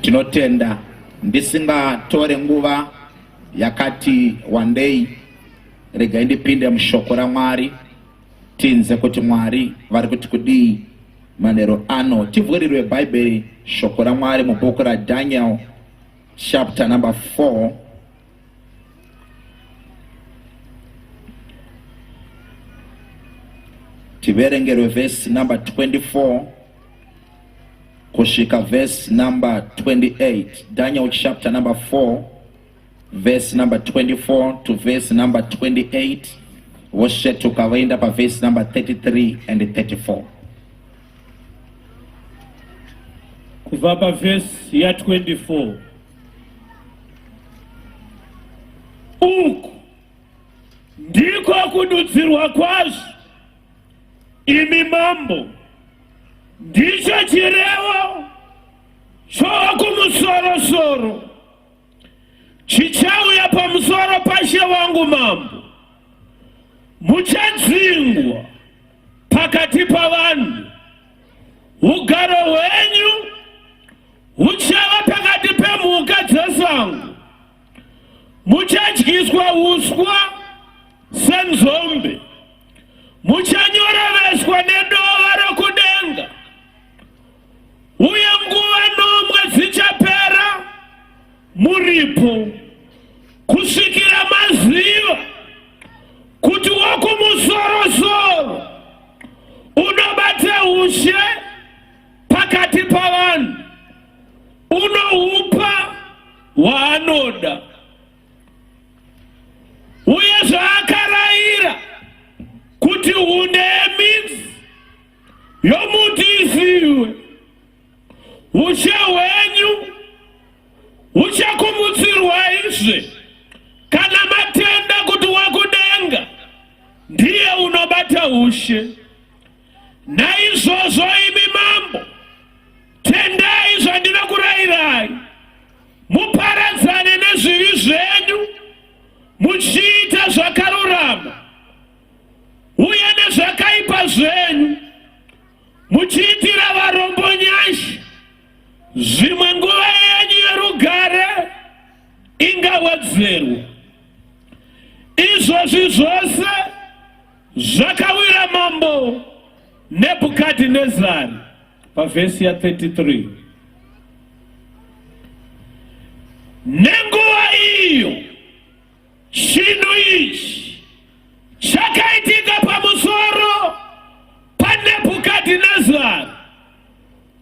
Tinotenda. Ndisingatore nguva yakati wandei, regai ndipinde mushoko raMwari tinze kuti Mwari vari kuti kudii manheru ano. Tivhurirwe Bhaibheri, shoko raMwari mubhuku raDaniel chapter number 4. Tiverengerwe verse number 24 kusvika verse number 28. Daniel chapter number 4 verse number 24 to verse number 28, vosvetuka voenda paverse number 33 and 34. Kubva pavhesi ya 24. Uku ndiko kududzirwa kwazvo, imi mambo, ndicho chirevo choWokumusorosoro chichauya pamusoro pashe wangu mambo. Muchadzingwa pakati pavanhu, ugaro hwenyu huchava pakati pemhuka dzesango, muchadyiswa uswa senzombe, muchanyoroveswa nedova rokudenga, uye nguva nomwe dzichapera muripo, kusvikira maziva kuti Wokumusorosoro unobata ushe pakati pavanhu, unohupa waanoda. Uye zvaakarayira kuti hunde yemidzi yomuti isiiwe, ushe hwenyu huchakumutsirwaizve kana matenda kuti wakudenga ndiye unobata ushe. Naizvozvo imi mambo, tendai zvandinokurayirai, muparadzane nezvivi zvenyu, muchiita zvakarurama, uye nezvakaipa zvenyu, muchiitira varombo nyasha. Zvimwe nguva yenyu yerugare ingawedzerwa. Izvozvi zvose zvakawira mambo Nebhukadhinezari pavhesi ya 33. Nenguva iyo chinhu ichi chakaitika pamusoro paNebhukadhinezari,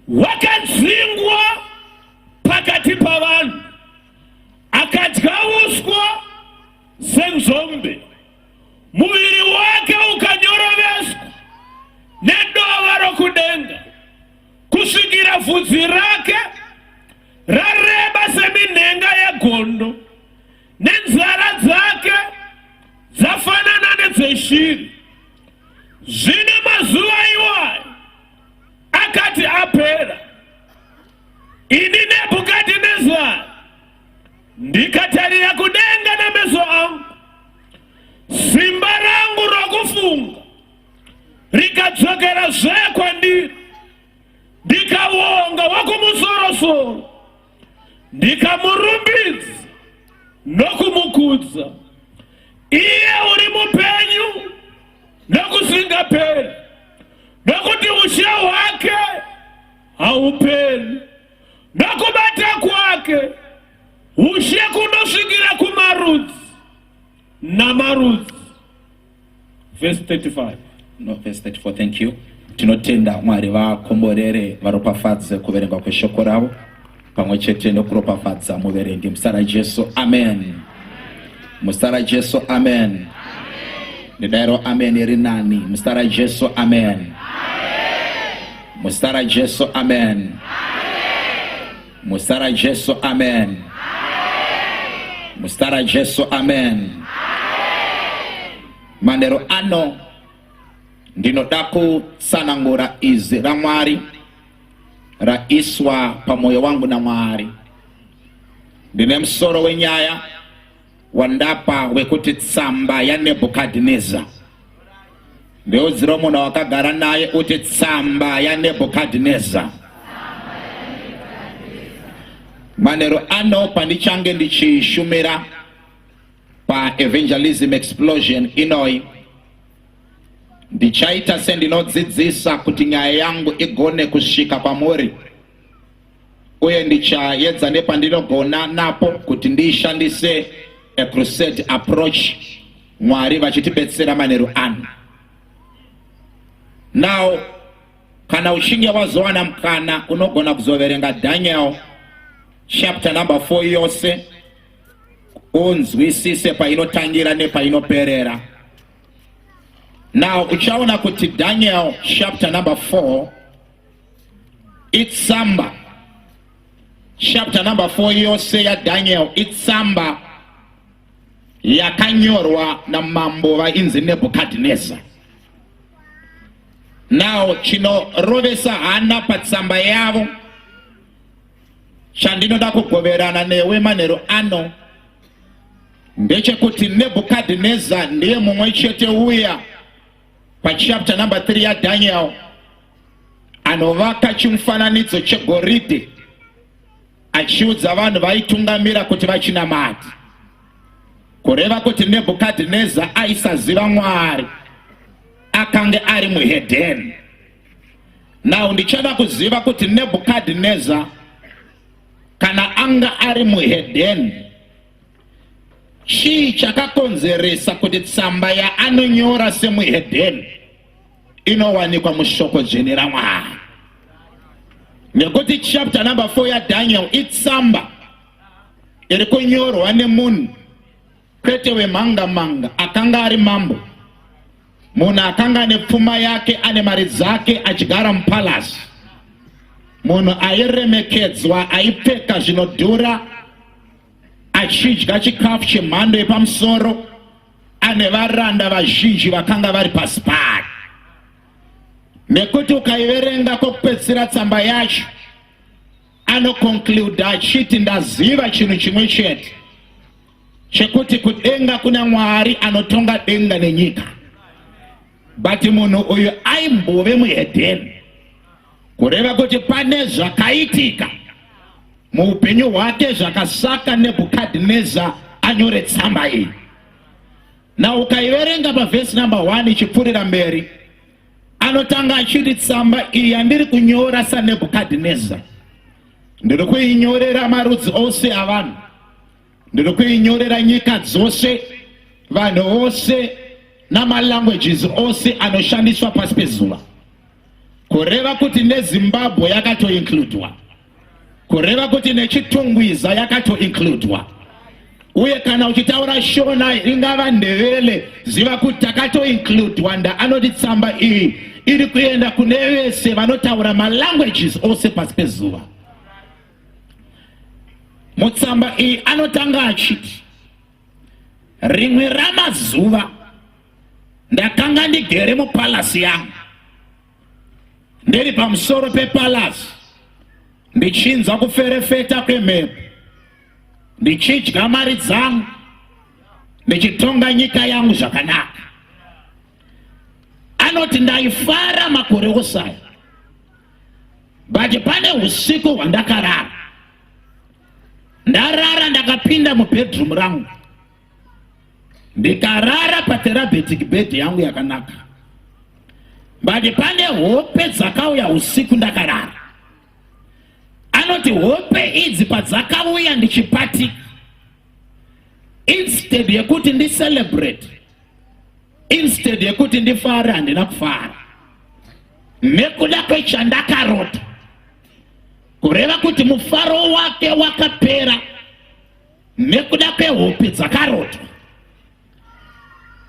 wakadzingwa pakati pavanhu, akadya uswa senzombe, muviri wake ukanyoroveswa nedova rokudenga, kusvikira vhudzi rake rareba seminhenga yegondo, nenzara dzake dzafanana nedzeshiri. Zvino mazuva iwayo akati apera, ini Nebhukadhinezari ndikatarira kudenga nameso angu, simba rangu rokufunga rikadzokera zve kwandiri, ndikavonga Wokumusorosoro, ndikamurumbidza nokumukudza, iye uri mupenyu nokusingaperi, nokuti ushe hwake hauperi, nokubata kwake ushe kunosvikira kumarudzi namarudzi. Verse 35. No, verse 34, thank you. Tinotenda Mwari vakomborere varopafadze kuverengwa kweshoko ravo pamwe chete nokuropafadza muverengi. Muzita raJesu, amen. Muzita raJesu, amen. Ndidairo amen iri nani. Muzita raJesu, amen. Muzita raJesu, amen. Muzita raJesu, amen. Muzita raJesu, amen. Manheru ano ndinoda kutsanangura izwi raMwari raiswa pamwoyo wangu naMwari. Ndine musoro wenyaya wandapa wekuti tsamba yaNebhukadhineza. Ndeudzira munhu wakagara naye uti tsamba yaNebhukadhineza. Manheru ano pandichange ndichishumira paEvangelism Explosion inoi, ndichaita sendinodzidzisa kuti nyaya yangu igone kusvika kwamuri, uye ndichaedza nepandinogona napo kuti ndiishandise a crusade approach, Mwari vachitibetsera manheru ano. Now kana uchinge wazowana mukana, unogona kuzoverenga Daniel chapter number 4 yose, unzwisise painotangira nepainoperera. Now uchaona kuti Daniel chapter number 4 itsamba, chapter number 4 yose yaDaniel itsamba yakanyorwa namambo vainzi Nebhukadhineza. Now chinorovesa hana patsamba yavo chandinoda kugoverana newe manheru ano ndechekuti Nebhukadhineza ndiye mumwe chete uya pachapter number 3 yaDaniel anovaka chimufananidzo chegoridhe achiudza vanhu vaitungamira kuti vachinamata. Kureva kuti Nebhukadhineza aisaziva Mwari, akange ari muhedheni. Now ndichada kuziva kuti Nebhukadhineza kana anga ari muhedheni, chii chakakonzeresa kuti tsamba yaanonyora semuhedheni inowanikwa mushoko dzvene raMwari? Nekuti chapter number 4 yaDaniel itsamba iri kunyorwa nemunhu kwete wemhanga manga, akanga ari mambo, munhu akanga ane pfuma yake, ane mari dzake, achigara mupalasi, munhu airemekedzwa, aipfeka zvinodhura, achidya chikafu chemhando yepamusoro, ane varanda vazhinji vakanga vari pasi pake. Nekuti ukaiverenga kwokupedzisira tsamba yacho, anoconclude achiti, "Ndaziva chinhu chimwe chete, chekuti kudenga kuna Mwari anotonga denga nenyika." But munhu uyu aimbove muhedheni, kureva kuti pane zvakaitika muupenyu hwake zvakasaka Nebhukadhineza anyore tsamba iyi. Na ukaiverenga pavhesi number 1 ichipfuurira mberi, anotanga achiti, "Tsamba iyi yandiri kunyora saNebhukadhineza, ndiri kuinyorera marudzi ose avanhu, ndiri kuinyorera nyika dzose, vanhu vose namalanguages ose anoshandiswa pasi pezuva." Kureva kuti neZimbabwe yakatoincludwa, kureva kuti neChitungwiza yakatoincludwa, uye kana uchitaura Shona, ingava Ndevele, ziva kuti takatoincludwa. Nda anoti tsamba iyi iri kuenda kune vese vanotaura malanguages ose pasi pezuva. Mutsamba iyi anotanga achiti, "Rimwe ramazuva ndakanga ndigere mupalasi yangu, ndiri pamusoro pepalasi, ndichinzwa kuferefeta kwemhepo, ndichidya mari dzangu, ndichitonga nyika yangu zvakanaka." Anoti, "Ndaifara makore osaya, but pane usiku hwandakarara. Ndarara, ndakapinda mubedroom rangu, ndikarara patherapeutic bed yangu yakanaka, but pane hope dzakauya usiku ndakarara." Anoti hope idzi padzakauya ndichipatika, instead yekuti ndicelebrate, instead yekuti ndifare, handina kufara nekuda kwechandakarota. Kureva kuti mufaro wake wakapera nekuda kwehope dzakarotwa.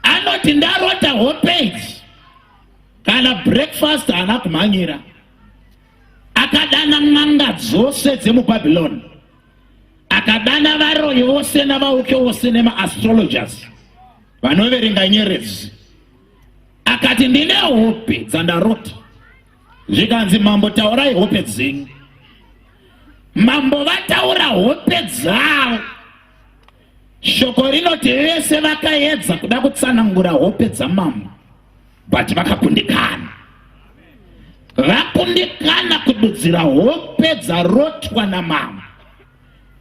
Anoti ndarota hope idzi, kana breakfast haana kumhanyira. Akadana n'anga dzose dzemuBhabhiloni, akadana varoyi vose navauke vose nemaastrologers vanoverenga nyeredzi. Akati, "Ndine hope dzandarota." Zvikanzi, "Mambo, taurai hope dzenyu." Mambo vataura hope dzavo, shoko rinoti vese vakaedza kuda kutsanangura hope dzamambo, but vakakundikana. Vakundikana kududzira hope dzarotwa namambo.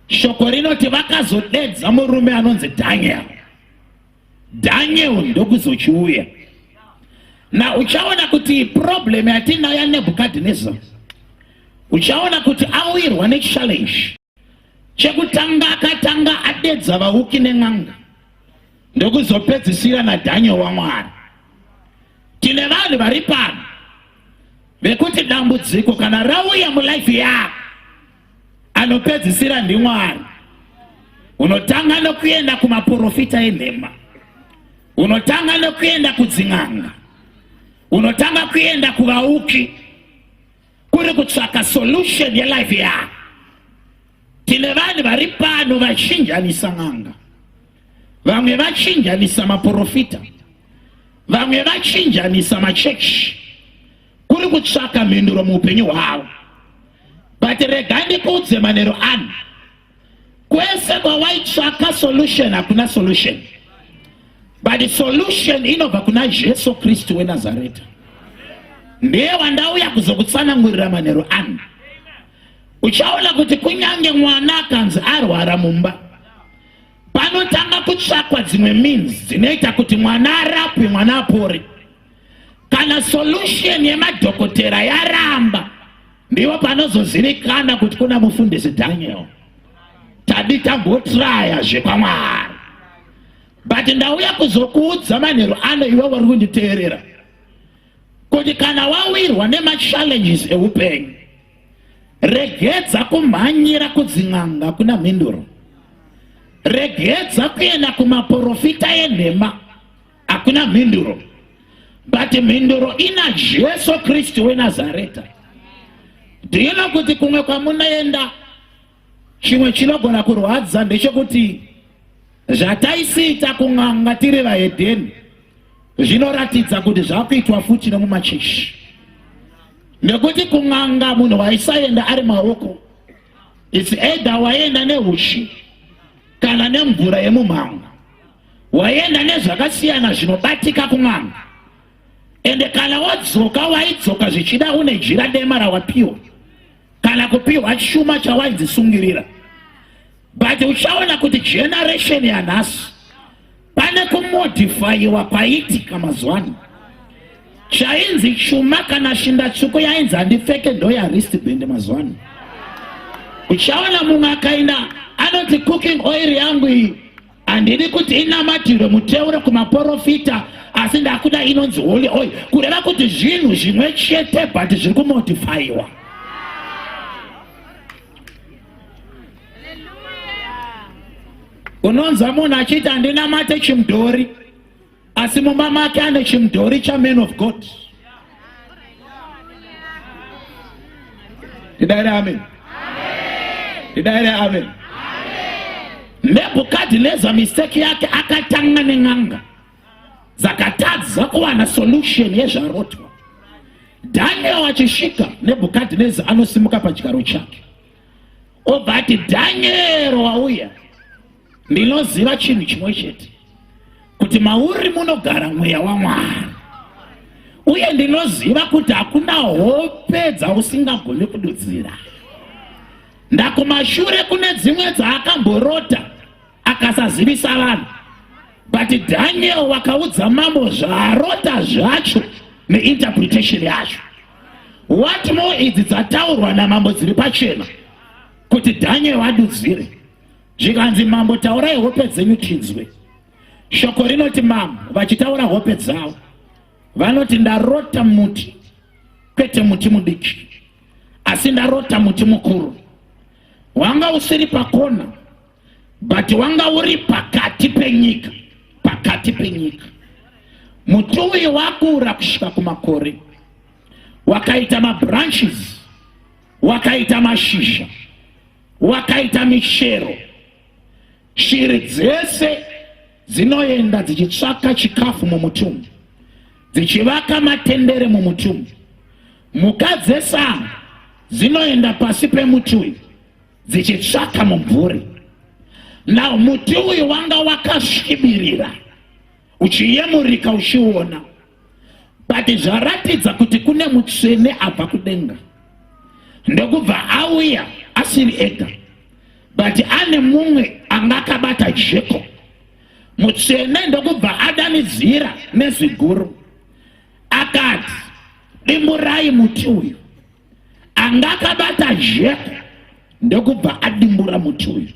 Shoko rinoti vakazodedza murume anonzi Daniel. Daniel ndokuzochiuya. Na uchaona kuti problem yatinayo yaNebukadhineza, uchaona kuti awirwa nechallenge. Chekutanga akatanga adedza vauki nen'anga, ndokuzopedzisira naDaniel waMwari. Tine vanhu vari pano vekuti dambudziko kana rauya mulife yako anopedzisira ndiMwari. Unotanga nokuenda kumaporofita enhema, unotanga nokuenda kudzin'anga, unotanga kuenda kuvauki, kuri kutsvaka solution yelife yako. Tine vanhu vari pano vachinjanisa n'anga, vamwe vachinjanisa maporofita, vamwe vachinjanisa machechi, kuri kutsvaka mhinduro muupenyu hwavo. But rega ndikuudze manero ano, kwese kwawaitsvaka solution hakuna solution, but solution inobva kuna Jesu Kristu weNazareta. Ndiye wandauya kuzokutsanangurira manero ano. Uchaona kuti kunyange mwana akanzi arwara mumba, panotanga kutsvakwa dzimwe means dzinoita kuti mwana arapwe, mwana apore. Kana solution yemadhokotera yaramba, ndivo panozozivikana kuti kuna mufundisi Daniel. Tadi tambotraya zvekwamwari, but ndauya kuzokuudza manheru ano, iwe uri kunditeerera, kuti kana wawirwa nemachallenges eupenyu, regedza kumhanyira kudzin'anga kuna mhinduro, regedza kuenda kumaporofita enhema hakuna mhinduro, but mhinduro ina Jesu Kristu weNazareta. Ndino kuti kumwe kwamunoenda, chimwe chinogona kurwadza ndechekuti zvataisiita kun'anga tiri vahedheni zvinoratidza kuti zvakuitwa futi nemumachechi, nekuti kun'anga munhu waisaenda ari maoko, it's either waienda nehuchi kana nemvura yemumhango, waienda nezvakasiyana zvinobatika kun'anga, ende kana wadzoka waidzoka zvichida une jira dema rawapiwa kana kupiwa chuma chawaidzisungirira. But uchaona kuti generation yanhasi pane kumodifaiwa kwaitika mazuva ano. Chainzi chuma kana shinda tsvuku yainzi handipfeke ndoya wristband mazuva ano. Uchaona mumwe akaenda anoti cooking oil yangu iyi handidi kuti inamatirwe muteuro kumaporofita, asi ndakuda inonzi holy oil, kureva kuti zvinhu zvimwe chete but zviri kumodifaiwa. Unonzwa munhu achiti handinamate chimudhori, asi mumba make ane chimudhori chaman of God. Ndidaire amen. Ndidaire amen. Nebhukadhineza mistake yake akatanga nen'anga dzakatadza kuwana solution yezvarotwa. Daniel achisvika, Nebhukadhineza anosimuka pachigaro chake obva ati, Daniel wauya, ndinoziva chinhu chimwe chete, kuti mauri munogara mweya waMwari, uye ndinoziva kuti hakuna hope dzausingagoni kududzira. Ndakumashure kune dzimwe dzaakamborota akasazivisa vanhu, but Daniel wakaudza mambo zvaarota zvacho neinterpretation yacho. What more idzi dzataurwa namambo dziri pachena kuti Daniel adudzire. Zvikanzi, mambo taurai hope dzenyu tinzwe. Shoko rinoti mambo vachitaura hope dzavo vanoti, ndarota muti, kwete muti mudiki, asi ndarota muti mukuru, wanga usiri pakona, but wanga uri pakati penyika, pakati penyika. Muti uyu wakura kusvika kumakore, wakaita mabranches, wakaita mashizha, wakaita michero. Shiri dzese dzinoenda dzichitsvaka chikafu mumuti umu, dzichivaka matendere mumuti umu. Mhuka dzesango dzinoenda pasi pemuti uyu dzichitsvaka mumvuri. Now muti uyu wanga wakasvibirira, uchiyemurika, uchiona, but zvaratidza kuti kune mutsvene abva kudenga, ndokubva auya asiri ega. But ane mumwe anga akabata jeko. Mutsvene ndokubva adanidzira nezwi guru akati, dimburai muti uyu. Anga akabata jeko ndokubva adimbura muti uyu.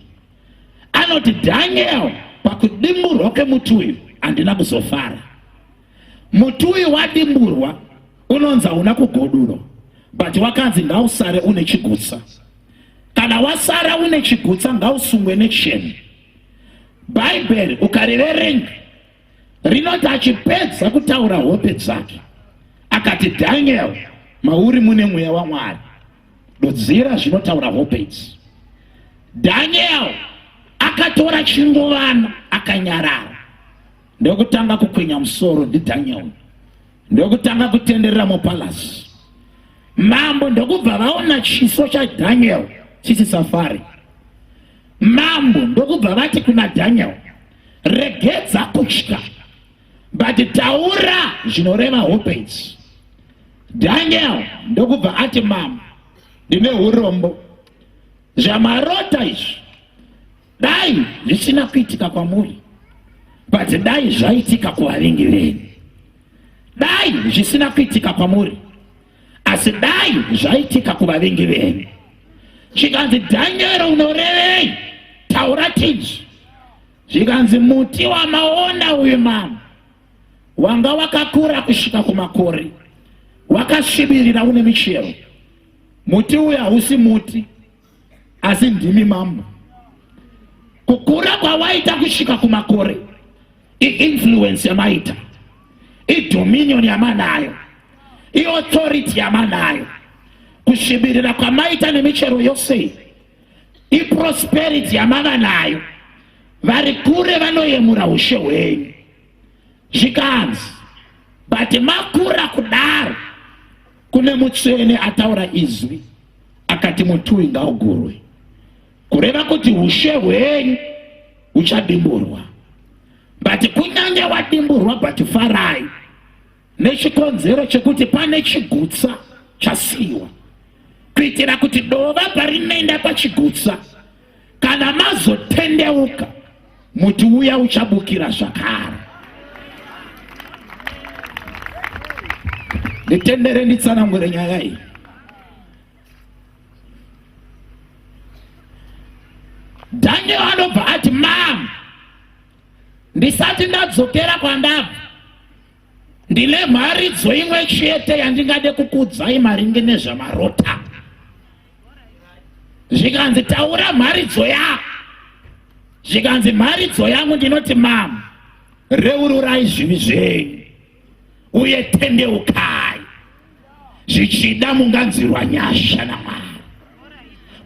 Anoti Daniel, pakudimburwa kwemuti uyu handina kuzofara. Muti uyu wadimburwa unonzi hauna kugodurwa, but wakanzi ngausare une chigutsa. Kana wasara une chigutsa ngausungwe necheni. Bhaibheri ukariverenga rinoti achipedza kutaura hope dzake akati, Daniel, mauri mune mweya waMwari, dudzira zvinotaura hope idzi. Daniel akatora chinguvana akanyarara, ndokutanga kukwenya musoro ndiDaniel, ndokutanga kutenderera mupalasi. Mambo ndokubva vaona chiso chaDaniel chisisafari. Mambo ndokubva vati kuna Daniel, regedza kutya, but taura zvinoreva hope idzi. Daniel ndokubva ati, mambo, ndine urombo, zvamarota izvi dai zvisina kuitika kwamuri, but dai zvaitika kuvavengi venyu. Dai zvisina kuitika kwamuri, asi dai zvaitika kuvavengi venyu. Zvikanzi, Daniel, unorevei? Taura tinzwi. Zvikanzi, muti wamaona uyu mama wanga wakakura kusvika kumakore, wakasvibirira, une michero. Muti uyu hausi muti, asi ndimi mambo. Kukura kwawaita kusvika kumakore iinfluence yamaita, idominion yamanayo, iauthority yamanayo. Kusvibirira kwamaita nemichero yose iprosperity yamava nayo. Vari kure vanoyemura ushe hwenyu. Zvikanzi, but makura kudaro, kune mutsvene ataura izwi akati muti ngaugurwe, kureva kuti ushe hwenyu huchadimburwa. But kunyange wadimburwa, but farai nechikonzero chekuti pane chigutsa chasiyiwa, kuitira kuti dova parinoenda pachigutsa, kana mazotendeuka, muti uya uchabukira zvakare. Nditendere nditsanangure nyaya iyi. Daniel anobva ati, mam, ndisati ndadzokera kwandabva, ndine mharidzo imwe chete yandingade kukudzai maringe nezvamarota. Zvikanzi, taura mharidzo yako. Zvikanzi, mharidzo yangu ndinoti, mam, reururai zvivi zvenyu uye tendeukai, zvichida munganzwirwa nyasha naMwari.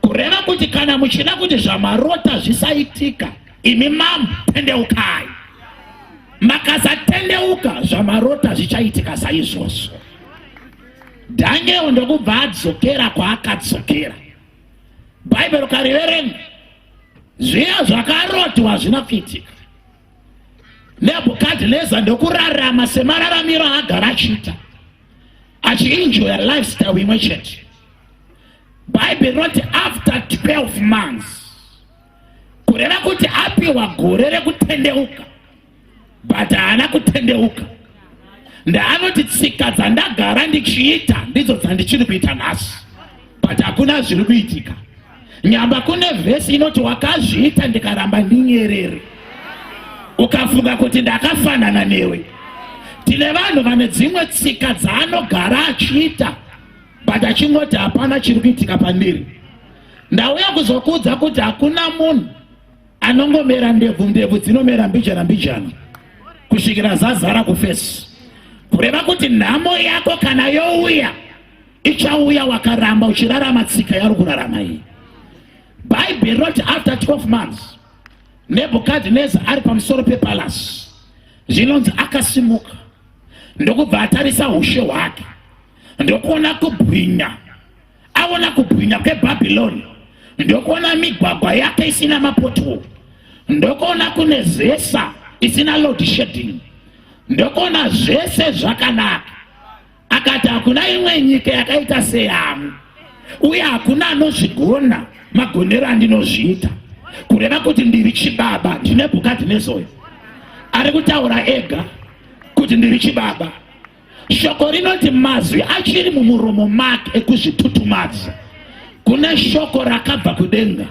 Kureva kuti kana muchida kuti zvamarota zvisaitika, imi mambo tendeukai. Makasatendeuka, zvamarota zvichaitika saizvozvo. Daniel ndokubva adzokera kwaakadzokera. Bhaibheri ukariverenga, zviya zvakarotwa hazvina kuitika. Nebhukadhineza ndokurarama semararamiro aagara achiita, achienjoya lifestyle imwe chete. Bhaibheri rinoti after 12 months, kureva kuti apiwa gore rekutendeuka, but haana kutendeuka. Ndaanoti tsika dzandagara ndichiita ndidzo dzandichiri kuita nhasi, but hakuna zviri kuitika. Nyamba kune vhesi inoti wakazviita ndikaramba ndinyerere, ukafunga kuti ndakafanana newe. Tine vanhu vane dzimwe tsika dzaanogara achiita, but achingoti hapana chiri kuitika pandiri. Ndauya kuzokuudza kuti hakuna munhu anongomera ndebvu, ndebvu dzinomera mbijana mbijana kusvikira zazara kufesi. Kureva kuti nhamo yako kana youya, ichauya wakaramba uchirarama tsika yauri kurarama iyi. Bhaibheri rinoti after 12 months, Nebhukadhineza ari pamusoro pepalasi, zvinonzi akasimuka ndokubva atarisa ushe hwake, ndokuona kubwinya. Aona kubwinya kweBhabhiloni, ndokuona migwagwa yake isina mapothole, ndokuona kune zesa isina load shedding, ndokuona zvese zvakanaka. Akati hakuna imwe nyika yakaita seyangu, uye hakuna anozvigona magonero andinozviita. Kureva kuti ndiri chibaba. NdiNebhukadhineza uyo ari kutaura ega kuti ndiri chibaba. Shoko rinoti mazwi achiri mumuromo make ekuzvitutumadza, kune shoko rakabva kudenga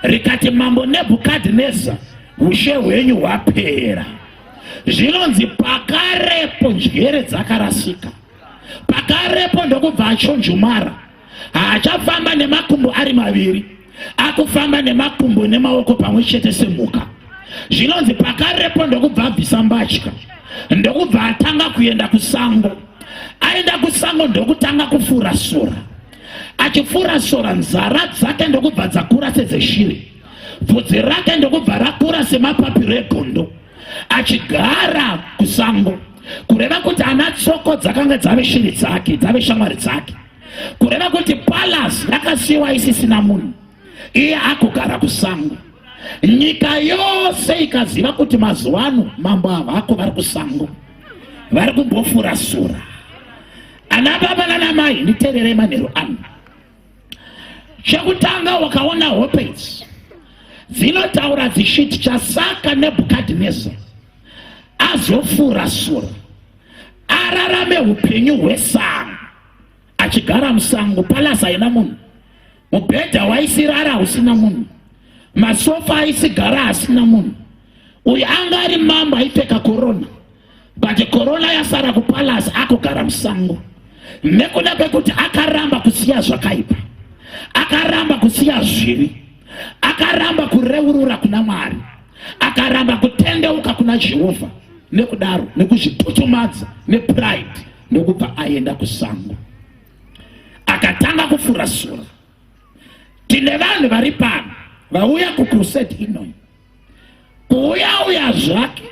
rikati, Mambo Nebhukadhineza, ushe hwenyu hwapera. Zvinonzi pakarepo njere dzakarasika, pakarepo ndokubva achonjumara, haachafamba nemakumbo ari maviri, akufamba nemakumbo nemaoko pamwe chete semhuka. Zvinonzi pakarepo ndokubva abvisa mbatya, ndokubva atanga kuenda kusango. Aenda kusango ndokutanga kufura sora. Achifura sora, nzara dzake ndokubva dzakura sedzeshiri, bvudzi rake ndokubva rakura semapapiro egondo, achigara kusango. Kureva kuti ana tsoko dzakanga dzave shiri dzake, dzave shamwari dzake. Kureva kuti palace yakasiyiwa isisina munhu, iye akugara kusango. Nyika yose ikaziva kuti mazuva ano mambo avako vari kusango, vari kumbofura sura. Ana baba nana mai, nditeererei manheru ano. Chekutanga, wakaona hope idzi dzinotaura dzichiti chasaka Nebhukadhineza azofura sura, ararame upenyu hwesango, achigara musango. Palace haina munhu, mubhedha waisirara hausina munhu, masofa aisigara asina munhu. Uyu anga ari mambo aipfeka korona, but korona yasara kupalace, akugara musango nekuda kwekuti akaramba kusiya zvakaipa, akaramba kusiya zvivi, akaramba kureurura kuna Mwari, akaramba kutendeuka kuna Jehovha. Nekudaro, nekuzvitutumadza nepride, ndokubva aenda kusango, akatanga kufura sura. Tine vanhu vari pano vauya kucrusade inoyi, kuuya uya zvake,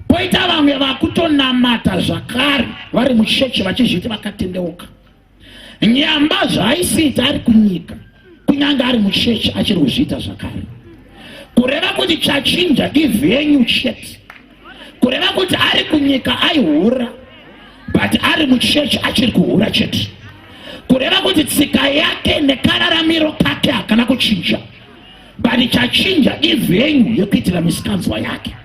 poita vamwe vakutonamata zvakare vari muchechi vachizviti vakatendeuka. Nyamba zvaaisiita ari kunyika, kunyange ari muchechi achiri kuzviita zvakare. Kureva kuti chachinja ivenue chete. Kureva kuti ari kunyika aihura, but ari muchechi achiri kuhura chete. Kureva kuti tsika yake nekararamiro kake hakana kuchinja, but chachinja ivenue yekuitira misikanzwa yake.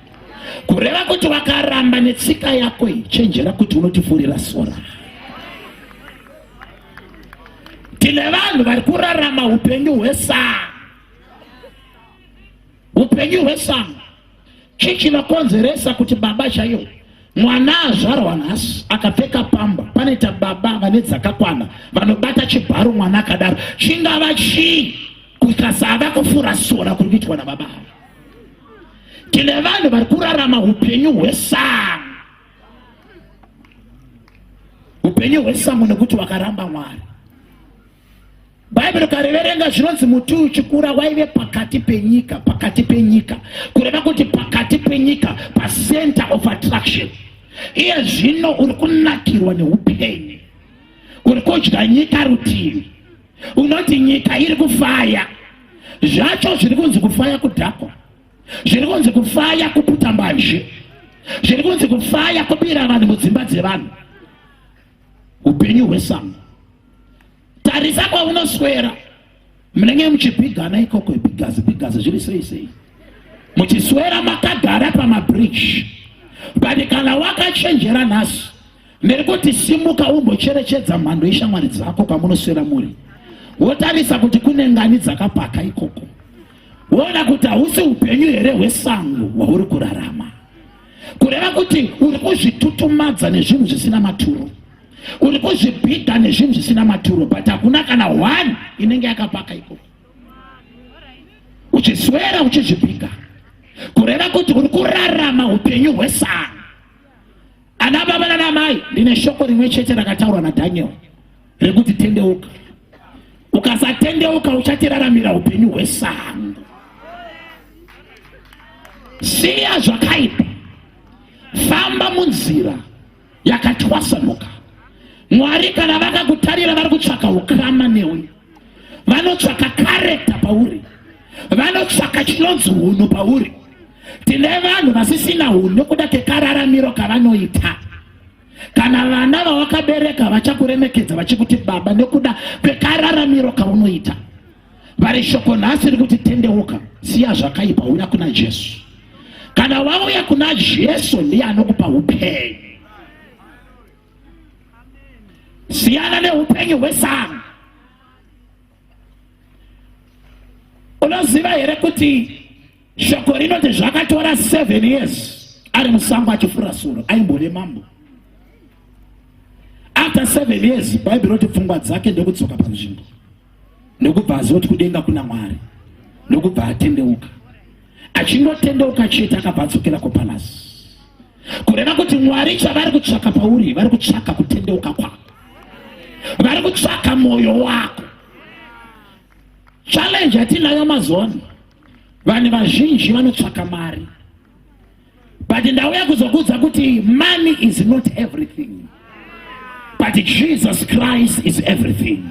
Kureva kuti wakaramba netsika yako iyi, chenjera kuti unotifurira sora. Tine vanhu vari kurarama upenyu hwesango, upenyu hwesango. Chii chinokonzeresa kuti baba chaiyo, mwana azvarwa nhasi akapfeka pamba, panoita baba vane dzakakwana vanobata chibharo mwana akadaro? Chingava chii kukasava kufura sora kuri kuitwa nababa ava? Tine vanhu vari kurarama upenyu hwesango, upenyu hwesango, nekuti vakaramba Mwari. Bhaibheri ukariverenga, zvinonzi muti uchikura waive pakati penyika, pakati penyika, kureva kuti pakati penyika, pacenter of attraction. Iye zvino uri kunakirwa neupenyu, uri kudya nyika rutivi, unoti nyika iri kufaya. Zvacho zviri kunzi kufaya kudhakwa, zviri kunzi kufaya kuputa mbanje, zviri kunzi kufaya kubira vanhu mudzimba dzevanhu. Upenyu hwesango. Tarisa kwaunoswera, munenge muchibhigana ikoko, bhigazi bhigazi, zviri sei sei, muchiswera makagara pamabridge. But kana wakachenjera nhasi, ndiri kuti simuka umbocherechedza mhando yeshamwari dzako kwamunoswera muri, wotarisa kuti kune ngani dzakapaka ikoko, woona kuti hausi upenyu here hwesango hwauri kurarama. Kureva kuti uri kuzvitutumadza nezvinhu zvisina maturo, uri kuzvibhiga nezvinhu zvisina maturo, but hakuna kana one inenge yakapaka ikoko, uchiswera uchizvibhiga. Kureva kuti uri kurarama upenyu hwesango. Ana baba nana mai, ndine shoko rimwe chete rakataurwa naDaniel rekuti tendeuka. Ukasatendeuka uchatiraramira upenyu hwesango. Siya zvakaipa, famba munzira yakatwasanuka. Mwari kana vakakutarira, vari kutsvaka ukama newe, vanotsvaka character pauri, vanotsvaka chinonzi hunhu pauri. Tine vanhu vasisina hunhu nekuda kekararamiro kavanoita. Kana vana vawakabereka vachakuremekedza vachikuti baba nekuda kwekararamiro kaunoita. Vari shoko nhasi riri kuti tendeuka, siya zvakaipa, uya kuna Jesu. Kana wauya kuna Jesu ndiye anokupa upenyu. Siyana neupenyu hwesango. Unoziva here kuti shoko rinoti zvakatora 7 years ari musango achifura soro, aimbove mambo. After 7 years Bhaibheri rinoti pfungwa dzake ndokudzoka panzvimbo, ndokubva aziva kuti kudenga kuna Mwari, ndokubva atendeuka. Achingotendeuka chete akabva adzokera kupalasi. Kureva kuti Mwari chavari kutsvaka pauri, vari kutsvaka kutendeuka kwako, vari kutsvaka mwoyo wako. Challenge yatinayo mazuva ano, vanhu vazhinji vanotsvaka mari, but ndauya kuzokuudza kuti money is not everything, but Jesus Christ is everything.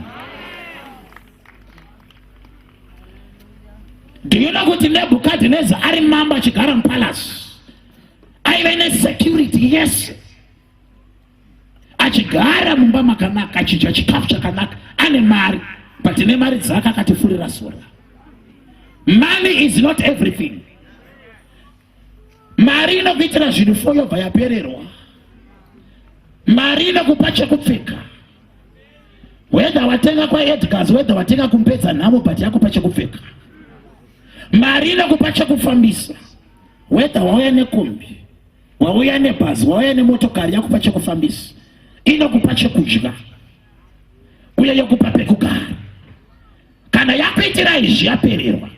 Do you know kuti Nebuchadnezzar ari mambo achigara mupalace aive nesecurity yese, achigara mumba makanaka, achidya chikafu chakanaka, ane mari, but nemari dzake akatifurira sora. Money is not everything. Mari inokuitira zvinhu fo yobva yapererwa. Mari inokupa chekupfeka, whether watenga kwaEdgars, whether watenga kumpedza nhamo, but yakupa chekupfeka. Mari inokupa chekufambisa, whether wauya nekombi, wauya nebhazi, wauya nemotokari, yakupa chekufambisa. Inokupa chekudya uye yokupa pekugara. Kana yakuitira izvi yapererwa,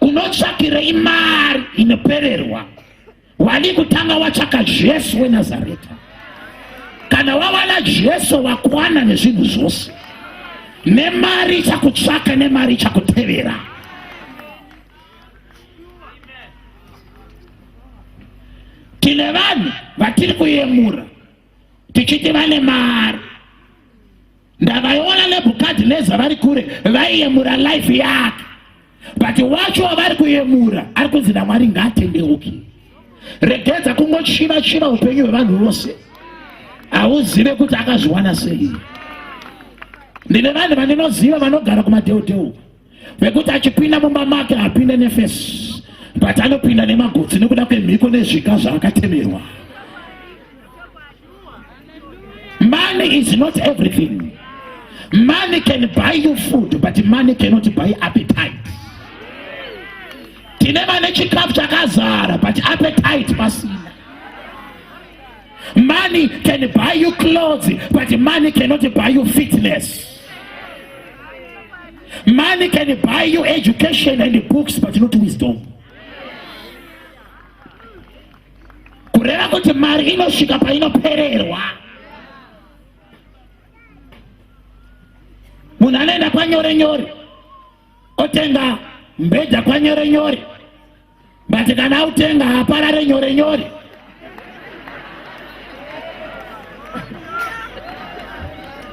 unotsvakirei mari inopererwa? Wadi kutanga watsvaka Jesu weNazareta. Kana wawana Jesu wakwana nezvinhu zvose, nemari ichakutsvaka, nemari ichakutevera. Tine vanhu vatiri kuyemura tichiti vane mari. Ndavaiona Nebhukadhineza vari kure, vaiyemura life yake, but wacho wavari kuyemura ari kunzi naMwari ngaatendeuki. Regedza kungochiva chiva upenyu hwevanhu vose, hauzive kuti akazviwana sei. Ndine vanhu vandinoziva vanogara kumadheudheu vekuti achipinda mumba make hapinde nefesi, but anopinda nemagotsi nekuda kwemhiko nezviga zvaakatemerwa. Money is not everything. Money can buy you food, but money cannot buy appetite. Tine vane chikafu chakazara, but appetite pasina. Money can buy you clothes, but money cannot buy you fitness. Money can buy you education and books, but not wisdom. Kureva kuti mari inosvika painopererwa. Munhu anoenda kwanyore nyore otenga mbedha kwanyore nyore, but kana autenga haparare nyore nyore.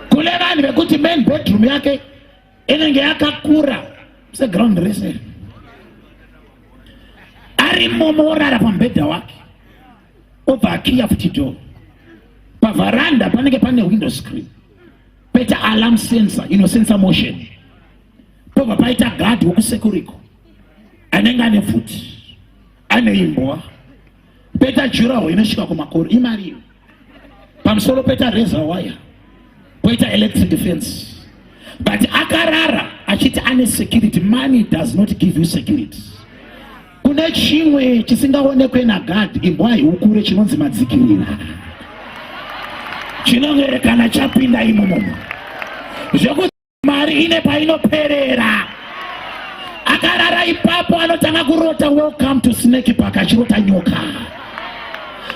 Kune vanhu vekuti main bedroom yake inenge yakakura seground rese, ari momo orara pamubhedha wake, obva akiya futi door. Pavharanda panenge pane window screen, poita alarm sensor inosensa motion, pobva paita guard wekusekuriko anenge ane pfuti, ane imbwa, poita juraho inosvika kumakore, imari iyo. Pamusoro poita razor wire, poita electric fence, but akarara achiti ane security. Money does not give you security. Kune chimwe chisingaonekwe naGad, imbwa haihukure, chinonzi madzikirira, chinongerekana chapinda imomomo zvekuti mari ine painoperera. Akarara ipapo anotanga kurota welcome to Snake Park, achirota nyoka.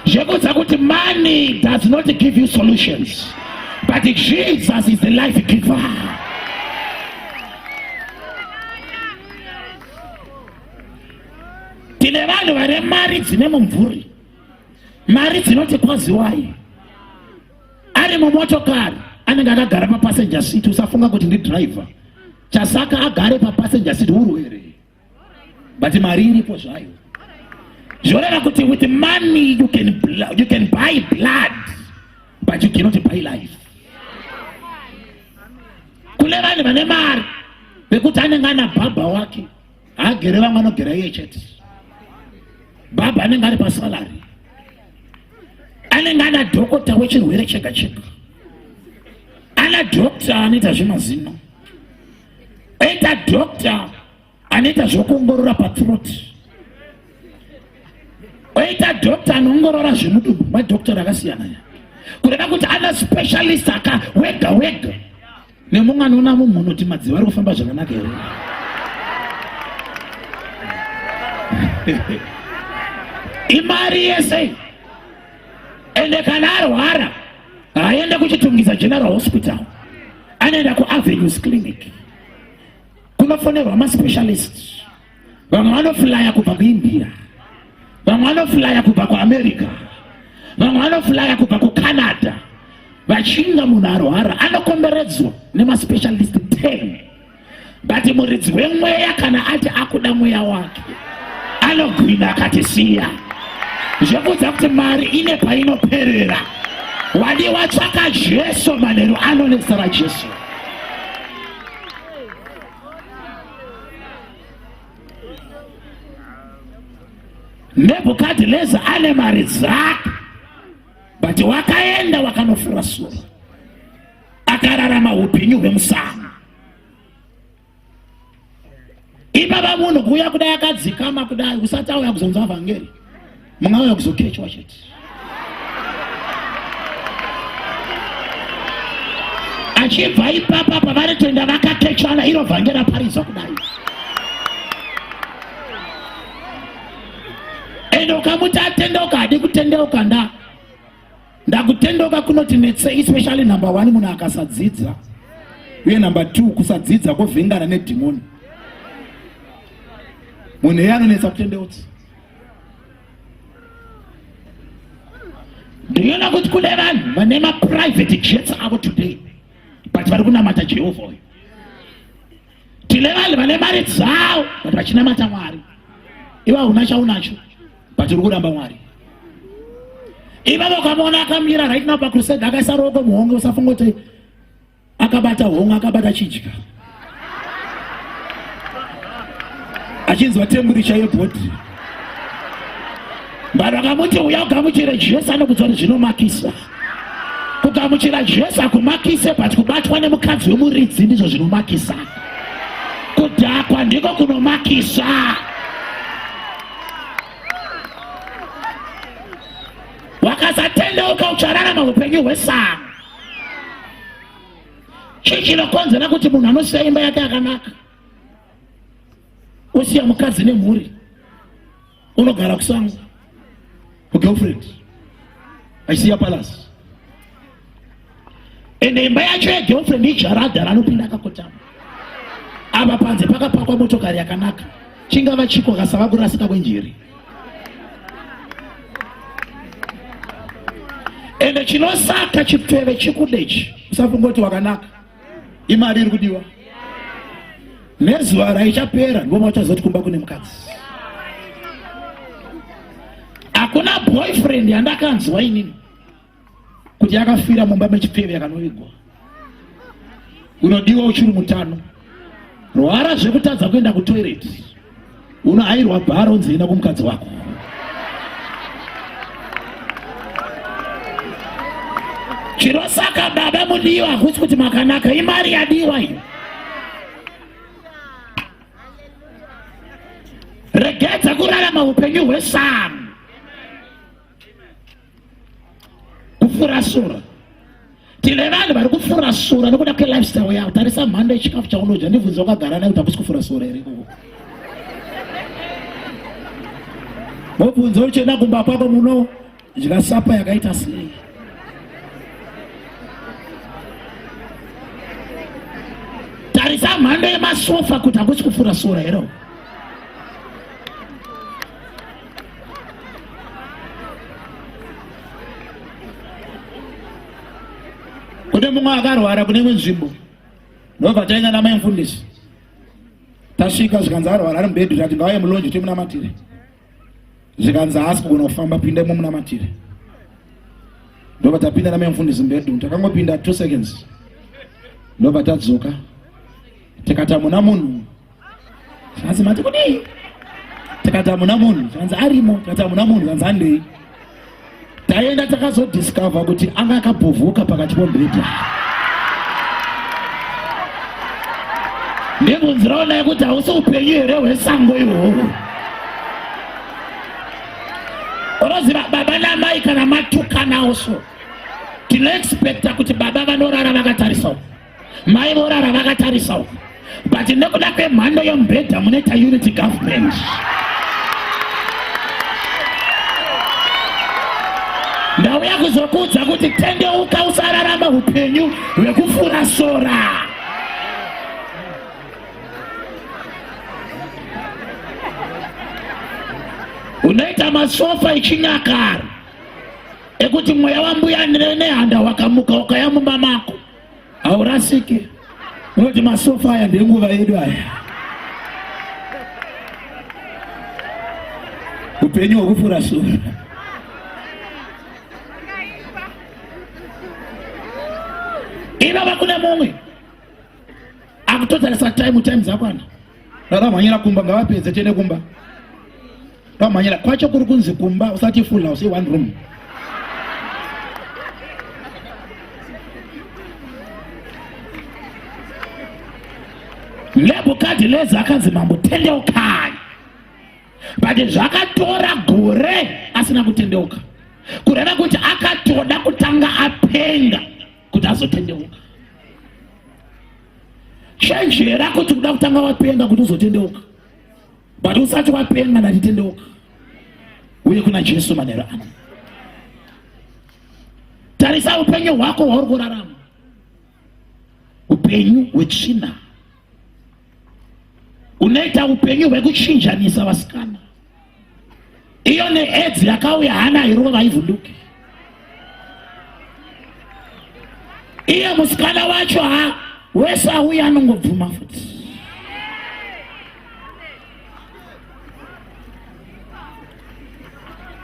Zvekudza kuti money does not give you solutions, but Jesus is the life giver. Tine vanhu vane mari dzine mumvuri, mari dzinoti kwaziwai. Ari mumotokari anenge akagara papassenger seat, usafunga kuti ndidriver. Chasaka agare papassenger seat urwere, but mari iripo zvayo. Zvoreva kuti with money you can buy blood, but you cannot buy life. Kune vanhu vane mari Vekuti anenge ana bhabha wake, haagere vamwe, anogera iye chete. Bhabha anenge ari pasalari, anenge ana dhokota wechirwere chega chega, ana dhokta anoita zvemazino, oita dhokta anoita zvokuongorora pathroat, oita dhokta anoongorora zvemudumbu. Madhokta akasiyana ya, kureva kuti ana specialist aka wega wega, nemumwe anoona mumhu unoti madziva ari kufamba zvakanaka here. Imari yese. Ende kana arwara haaende kuChitungwiza General Hospital, anoenda kuAvenues Clinic kunofonerwa maspecialist. Vamwe vanoflya kubva kuIndia, vamwe vanoflya kubva kuAmerica, vamwe vanoflya kubva kuCanada. Vachinga munhu arwara anokomberedzwa nemaspecialist 10, but muridzi wemweya kana ati akuda mweya wake anogwina akatisiya. Zvekudza kuti mari ine painoperera. Wadi watsvaka Jesu manheru ano nezita raJesu. Nebhukadhineza ane mari dzake, but wakaenda wakanofura sura, akararama upenyu hwemusango. Ipapa munhu kuuya kudai akadzikama kudai, usati auya kuzonzwa vhangeri, mungauya kuzokechwa chete. Achibva ipapa pavari toenda vakakechana, iro vhangeri raparidzwa kudai. Ende ukamuti atendeuka, hadi kutendeuka. Nda ndakutendeuka kunoti netsei, especially number one, munhu akasadzidza, uye number two, kusadzidza kwovhengana nedhimoni. Munhu iye anonetsa kutendeutsa. Ndinoona kuti kune vanhu vane maprivate jets avo today, but vari kunamata Jehovha uyu. Tine vanhu vane mari dzavo but vachinamata Mwari. Iwe hauna chaunacho, but uri kuramba Mwari. Ivavo ukamuona akamira right now pacrusade akaisa ruoko muhomwe, usafunga kuti akabata homwe, akabata chidya achinzwa temperature yebhodhi. Vanhu vakamuti uya ugamuchire Jesu, anokudza kuti zvinomakisa. Kugamuchira Jesu hakumakise, but kubatwa nemukadzi wemuridzi ndizvo zvinomakisa. Kudhakwa ndiko kunomakisa. Wakasatendeuka uchararama upenyu hwesango. Chii chinokonzera kuti munhu anosiya imba yake yakanaka, osiya mukadzi nemhuri, unogara kusango kugirlfriend, achisiya palace? Ende imba yacho yegirlfriend ijaradha ranopinda akakotama. Apa panze pakapakwa motokari yakanaka. Chingava chiko kasava kurasika kwenjeri? Ende chinosaka chipfeve chikudechi, usafunga kuti wakanaka, imari iri kudiwa. Nezuva raichapera ndipo mauchazoti kumba kune mukadzi. Hakuna boyfriend yandakanzwa inini kuti yakafira mumba mechipfeve yakanovigwa. Unodiwa uchiri mutano. Rwara zvekutadza kuenda kutoilet, unohairwa bharo, unzi enda kumukadzi wako. Chinosaka baba mudiwa hakusi kuti makanaka, imari yadiwa iyo. Regedza kurarama upenyu hwesango, kufurasura. Tine vanhu vari kufurasura nekuda kwelifestyle yavo. Tarisa mhando yechikafu chaunodya, ndibvunze wakagara naye kuti hakusi kufurasura here ikoko. Mobvunze uchienda kumba kwako munodya sapa yakaita sei? Tarisa mhando yemasofa kuti hakusi kufurasura here. Kune mumwe akarwara kune imwe nzvimbo, ndobva taenda namai mufundisi. Tasvika zvikanzi arwara ari mubhedhi, tati ngauye mulonje timunamatire. Zvikanzi haasi kugona kufamba, pinda mumunamatire. Ndobva tapinda namai mufundisi mubhedhi, takangopinda 2 seconds, ndobva tadzoka. Tikati hamuna munhu. Zvikanzi mati kudii? Tikati hamuna munhu. Zvikanzi arimo. Tikati hamuna munhu. Zvikanzi handei. Taenda takazodiscover kuti anga akabhovhuka pakati pomubhedha. Ndibvunzirawo naye kuti hausi upenyu here hwesango ihwohwo? Unoziva baba namai kana matukanawo so tinoexpecta kuti baba vanorara vakatarisawo, mai vorara vakatarisawo, but nekuda kwemhando yomubhedha munoita unity government. Ndauya kuzokuudza kuti tendeuka, usararama upenyu hwekufura sora. Unoita masofa echinyakare ekuti mweya wambuya nehanda wakamuka ukaya mumba mako haurasike. Unoti masofa aya ndenguva yedu aya. Upenyu hwekufura sura. Ivava kune mumwe akutotarisa time time dzakwana. Ndavamhanyira kumba, ngavapedze tiende kumba. Ndavamhanyira kwacho kuri kunzi kumba, usati full house, one room. Nebhukadhineza akanzi mambo tendeukai, but zvakatora gore asina kutendeuka, kureva kuti akatoda kutanga apenga kuti azotendeuka. Chenjera kuti kuda kutanga wapenga kuti uzotendeuka, but usati wapenga ndatitendeuka uye kuna Jesu manheru ano. Tarisa upenyu hwako hwauri kurarama, upenyu hwetsvina. Unoita upenyu hwekuchinjanisa vasikana. Iyo neaids yakauya hana irova haivhunduki. Iye musikana wacho ha wese auya anongobvuma futi.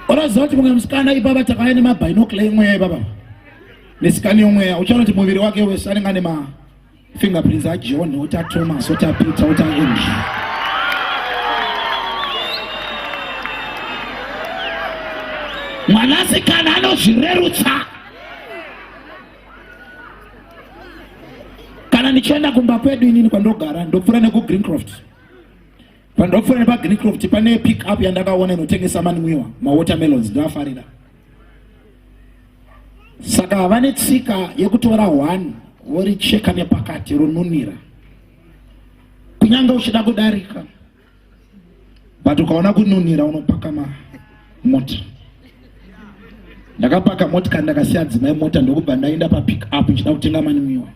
Unoziva kuti mumwe musikana ipapa takauya nemabinocle emweya ipapa nesikani yomweya, uchaona kuti muviri wake wese anenge ane ma fingerprints aJohn, ota Thomas, ota Peter, ota Andrew. Mwanasikana anozvirerutsa. Kana ndichienda kumba kwedu inini kwandogara ndopfuura nekuGreencroft. Pandopfuura nepaGreencroft pane pick up yandakaona inotengesa manwiwa, mawatermelons, ndoafarira. Saka vane tsika yekutora one voricheka nepakati ronunira, kunyange uchida kudarika, but ukaona kununira unopaka mota. Ndakapaka motikari ndakasiya dzimai mota ndokubva ndaenda papick up ndichida kutenga manwiwa.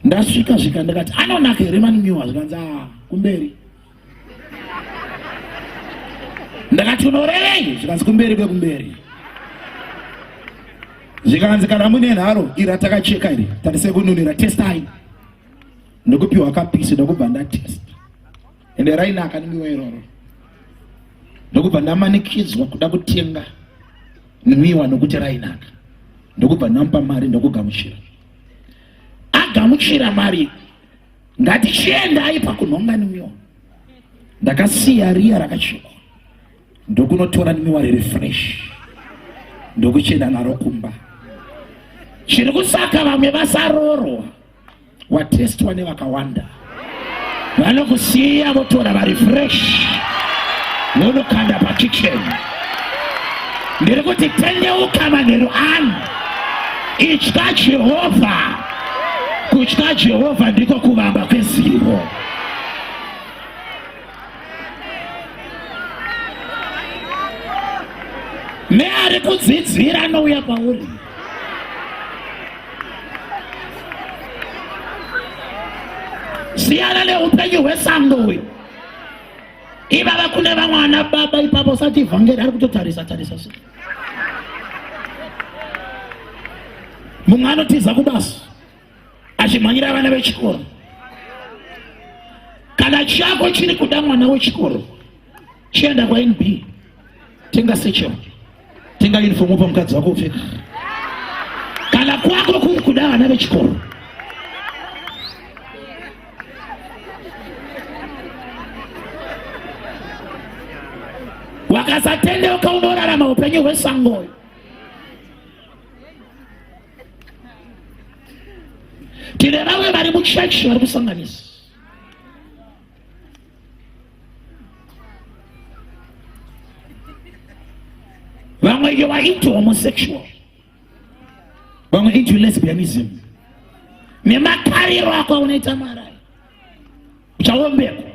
Ndasvika svika ndikati anonaka here manwiwa? Zvikanzi ah, kumberi. Ndakati unorevei? Zvikanzi kumberi kwekumberi. Zvikanzi kana mune nharo iri ratakacheka iri tarise kununira testai. Ndokupiwa kapisi ndokubva ndatesta. Ende rainaka nwiwa iroro. Ndokubva ndamanikidzwa kuda kutenga nwiwa nokuti rainaka. Ndokubva ndamupa mari ndokugamuchira. Agamuchira mari ngatichiendai pakunhonga nwiwa. Ndakasiya riya rakachekwa ndokunotora nwiwa riri fresh ndokuchienda naro kumba. Chiri kusaka vamwe vasarorwa watestwa nevakawanda vanokusiya votora vari fresh vonokanda pakitchen. Ndiri kuti tendeuka manheru ano, itya Jehovha. Kutya Jehovha ndiko kuvamba kwezivo. Neari kudzidzira anouya kwauri. Siyana neupenyu hwesango uyu. Ivava kune vamwe ana baba ipapo usati vhangeri ari kutotarisa tarisa so. Mumwe anotiza kubasa achimhanyira vana vechikoro. Kana chako chiri kuda mwana wechikoro, chienda kwaNB, tenga sechero, tenga uniform upa mukadzi wako upfeka. Kana kwako kuri kuda vana vechikoro. Wakasatendeuka unorarama upenyu hwesangoyo. Tine vamwe vari muchechi vari kusanganisa. Vamwe you are into homosexual, vamwe into lesbianism. Nemakariro ako aunoita mari uchaombekwa.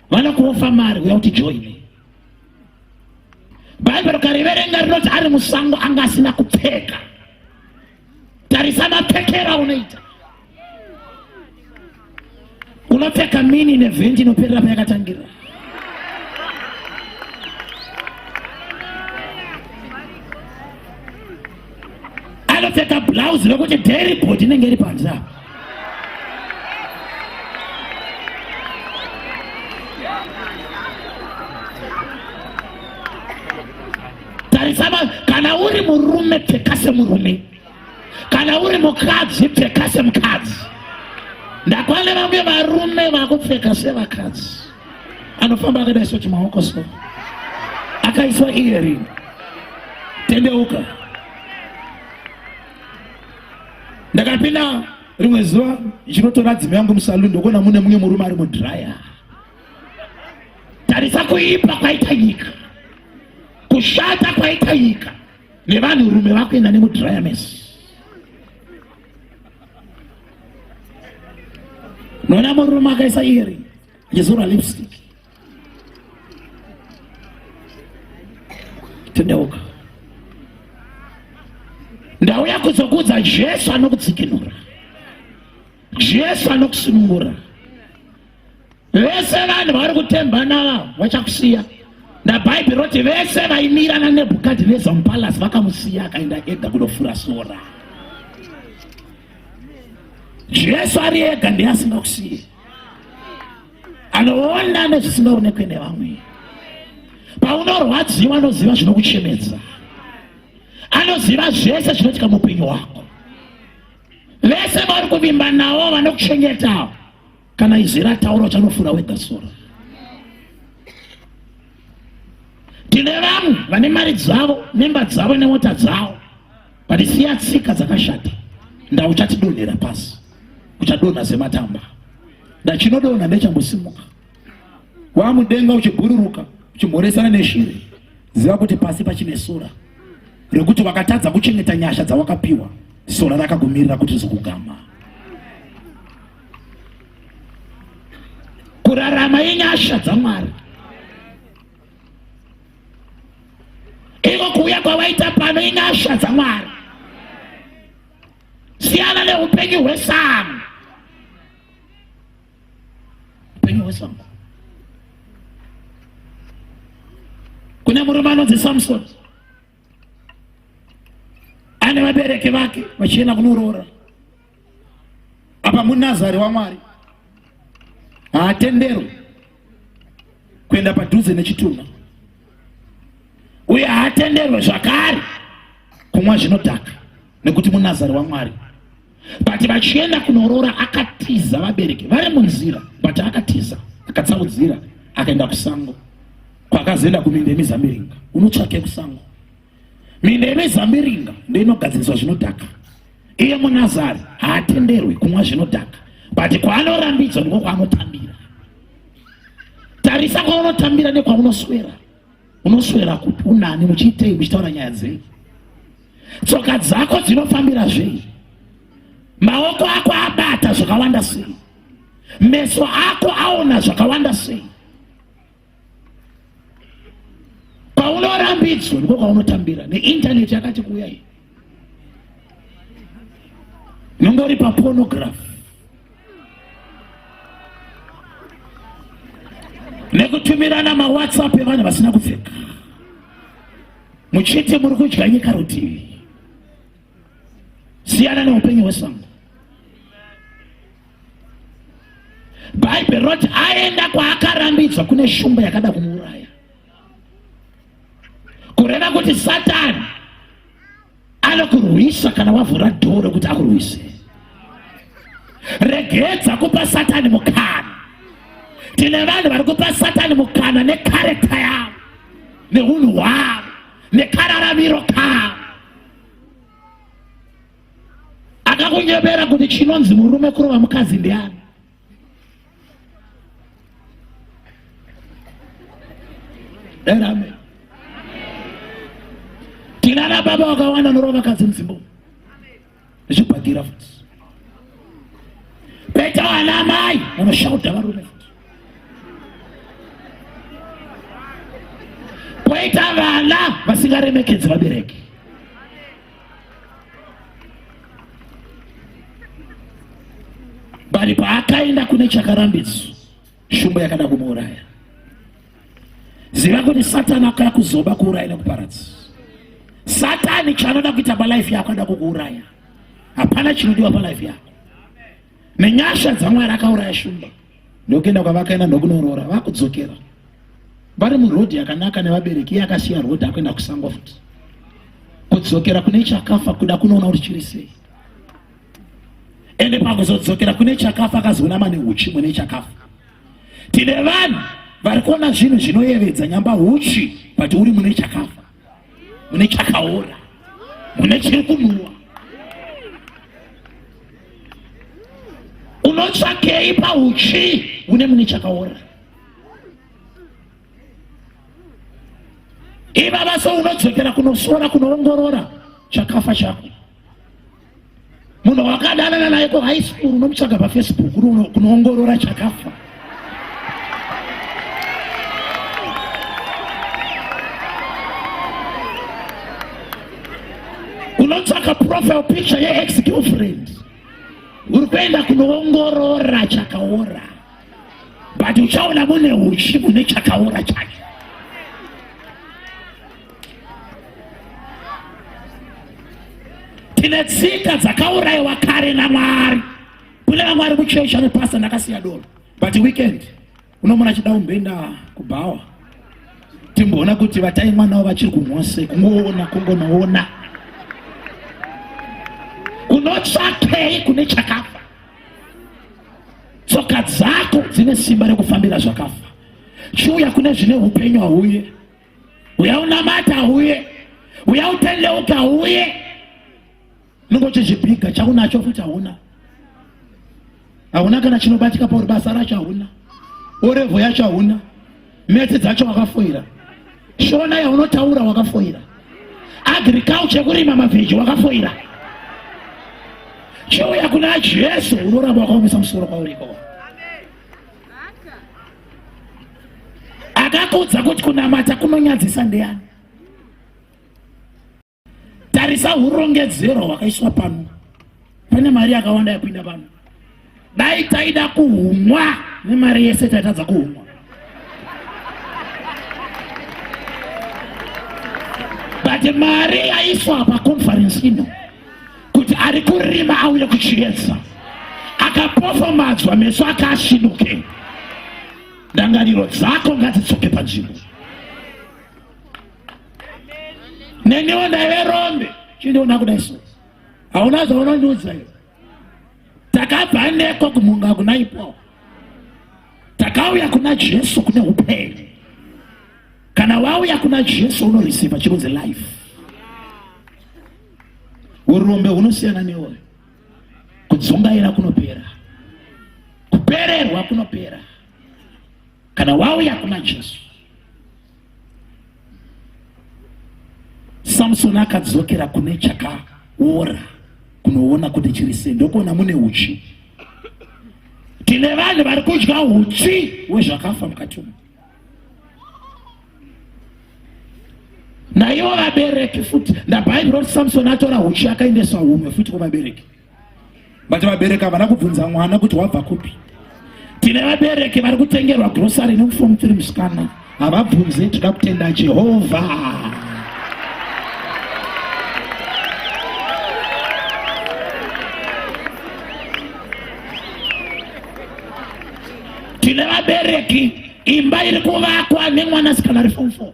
Vanokuofa mari uya kuti joine. Bhaibheri ukariverenga rinoti ari musango anga asina kupfeka. Tarisa mapfekero aunoita. Unopfeka mini nevhendi inoperera payakatangira. Anopfeka blouse rekuti dairy board inenge iri panze apa. Tarisama, kana uri murume pfeka semurume, kana uri mukadzi pfeka semukadzi. Ndakwane vamwe varume vakupfeka sevakadzi, anofamba akadai so chimaoko so, akaiswa earring. Tendeuka. Ndakapinda rimwe zuva ndichinotora dzimwe yangu musaluni, ndokuona mune mumwe murume ari mudhiraya. Tarisa kuipa kwaita nyika, kushata kwaita nyika, nevanhurume vakuenda nemudhiraya mesi. Noona murume akaisa earring achizora lipstick. Tendeuka. Ndauya kuzokuudza Jesu anokudzikinura, Jesu anokusunungura. Vese vanhu vari kutemba nava vachakusiya. NaBhaibheri roti vese vaimira naNebhukadhineza mupalasi vakamusiya akaenda ega kunofura sora. Jesu ari ega ndiye asingakusiye. Anoona nezvisingaonekwe nevamwe. Paunorwadziwa anoziva zvinokuchemedza, anoziva zvese zvinoitika muupenyu hwako. Vese vari kuvimba navo vanokuchengeta, kana izwi rataura uchanofura wega sora. Tine vamwe vane mari dzavo nemba dzavo nemota dzavo, but siya tsika dzakashata, nda uchatidonhera pasi, uchadonha sematamba. Ndachinodonha ndechambosimuka wamudenga uchibhururuka uchimhoresana neshiri, ziva kuti pasi pachine sora rekuti wakatadza kuchengeta nyasha dzawakapiwa, sora rakakumirira kuti rizokugama. Kurarama inyasha dzaMwari. Iko kuuya kwawaita pano inyasha dzaMwari. Siyana neupenyu hwesango. Upenyu hwesango. Kune murume anonzi Samson ane vabereki vake vachienda kunoroora. Apa munazari waMwari haatenderwi kuenda padhuze nechitunha, uye haatenderwe zvakare kumwa zvinodhaka nekuti munazari waMwari. But vachienda kunoroora akatiza, vabereki vari munzira, but akatiza, akatsaudzira, akaenda kusango kwakazoenda kuminda yemizambiringa. Unotsvake kusango? Minda yemizambiringa ndoinogadziriswa zvinodhaka. Iye munazari haatenderwi kumwa zvinodhaka, but kwaanorambidzwa ndiko kwaanotambira. Tarisa kwaunotambira nekwaunoswera. Unoswera kupi? Unani? Muchiitei? Muchitaura nyaya dzei? Tsoka dzako dzinofambira zvei? Maoko ako abata zvakawanda sei? Meso ako aona zvakawanda sei? Paunorambidzwa ndiko kwaunotambira. Neintaneti yakati kuuya iyi, nongori papornography nekutumirana mawhatsapp evanhu vasina kupfeka, muchiti muri kudya nyika rutivi. Siyana neupenyu hwesango. Bhaibheri roti aenda kwaakarambidzwa kune shumba yakada kumuuraya, kureva kuti Satani anokurwisa kana wavhura dhoo rekuti akurwise. Regedza kupa Satani mukana. Tine vanhu vari kupa Satani mukana nekarekta yavo. Neunhu hwavo nekararamiro kavo. Akakunyebera kuti chinonzi murume kurova mukadzi ndiani? Amen. Tinana baba wakawanda norova vakadzi mudzimba zvichibhadhira futi. Peta vana amai vanoshauda varume futi. Poita vana vasingaremekedzi vabereki. But paakaenda kune chakarambidzwa, shumba yakada kumuuraya. Ziva kuti Satani akauya kuzoba, kuuraya nekuparadza. Satani chaanoda kuita palife yako anoda kukuuraya. Hapana chinodiwa palife yako. Nenyasha dzaMwari akauraya shumba. Ndokuenda kwavakaenda ndokunoroora, vakudzokera vari murodhi yakanaka nevabereki. Iye akasiya rodhi akuenda kusango futi, kudzokera kune chakafa, kuda kunoona kuti chiri sei. Ende pakuzodzokera kune chakafa akazoona mane huchi mune chakafa. Tine vanhu vari kuona zvinhu zvinoyevedza nyamba huchi, but uri mune chakafa, mune chakaora, mune chiri kunhuwa. Unotsvakei pauchi une mune chakaora? Ivava so unodzokera kunosora kunoongorora chakafa chako. Munhu wakadanana naye ku high school unomutsvaga paFacebook kunoongorora chakafa. Unotsvaka profile picture yeex girlfriend, uri kuenda kunoongorora chakaora, but uchaona mune uchi mune chakaora chacho. Tine tsika dzakaurayiwa kare naMwari. Kune vamwe vari kuchechi ane pasta ndakasiya doro, but weekend unomona achida kumboenda kubhawa, timboona kuti vatai mwana wavo vachiri kumwa sei, kungoona kungonoona. Unotsvakei kune chakafa? Tsoka dzako dzine simba rekufambira zvakafa. Chiuya kune zvine upenyu, hauye. Uya unamata, hauye. Uya utendeuka, hauye. Unongochizvibhiga chaunacho futi hauna. Hauna kana chinobatika pauri, basa racho hauna, orevho yacho hauna, metsi dzacho wakafoira, shona yaunotaura wakafoira, agriculture yekurima mavheji wakafoira. Chiuya kuna Jesu, unoramba wakaomesa musoro kwauriko. Akakudza kuti kunamata kunonyadzisa ndiani? Tarisa hurongedzero hwakaiswa pano, pane mari yakawanda yapinda pano. Dai taida kuhumwa nemari yese taitadza kuhumwa. But mari yaiswa paconference ino kuti ari kurima auye kuchiedza, akapofomadzwa meso akasvinuke, ndangariro dzako ngadzidzoke panzvimbo. Neniwo ndaive rombe, chindiona kudai so, hauna zvaunondiudza iwe. Takabva neko kumhunga kuna ipo, takauya kuna Jesu kune upenyu. Kana wauya kuna Jesu unoreceiva chinonzi life. Urombe hunosiyana newoyo, kudzungaira kunopera, kupererwa kunopera kana wauya kuna Jesu. Samson akadzokera kune chakaora kunoona kuti chiri sei, ndokuona mune uchi. Tine vanhu vari kudya uchi wezvakafa mukati umu. Naivo vabereki futi, ndabhaibheri roti Samson atora uchi akaendesa humwe futi kuvabereki. But vabereki havana kubvunza mwana kuti wabva kupi. Tine vabereki vari kutengerwa grocery nemufomu 3 musikana, havabvunze. Tinoda kutenda Jehovha. Tine vabereki imba iri kuvakwa nemwanasikana ari form 4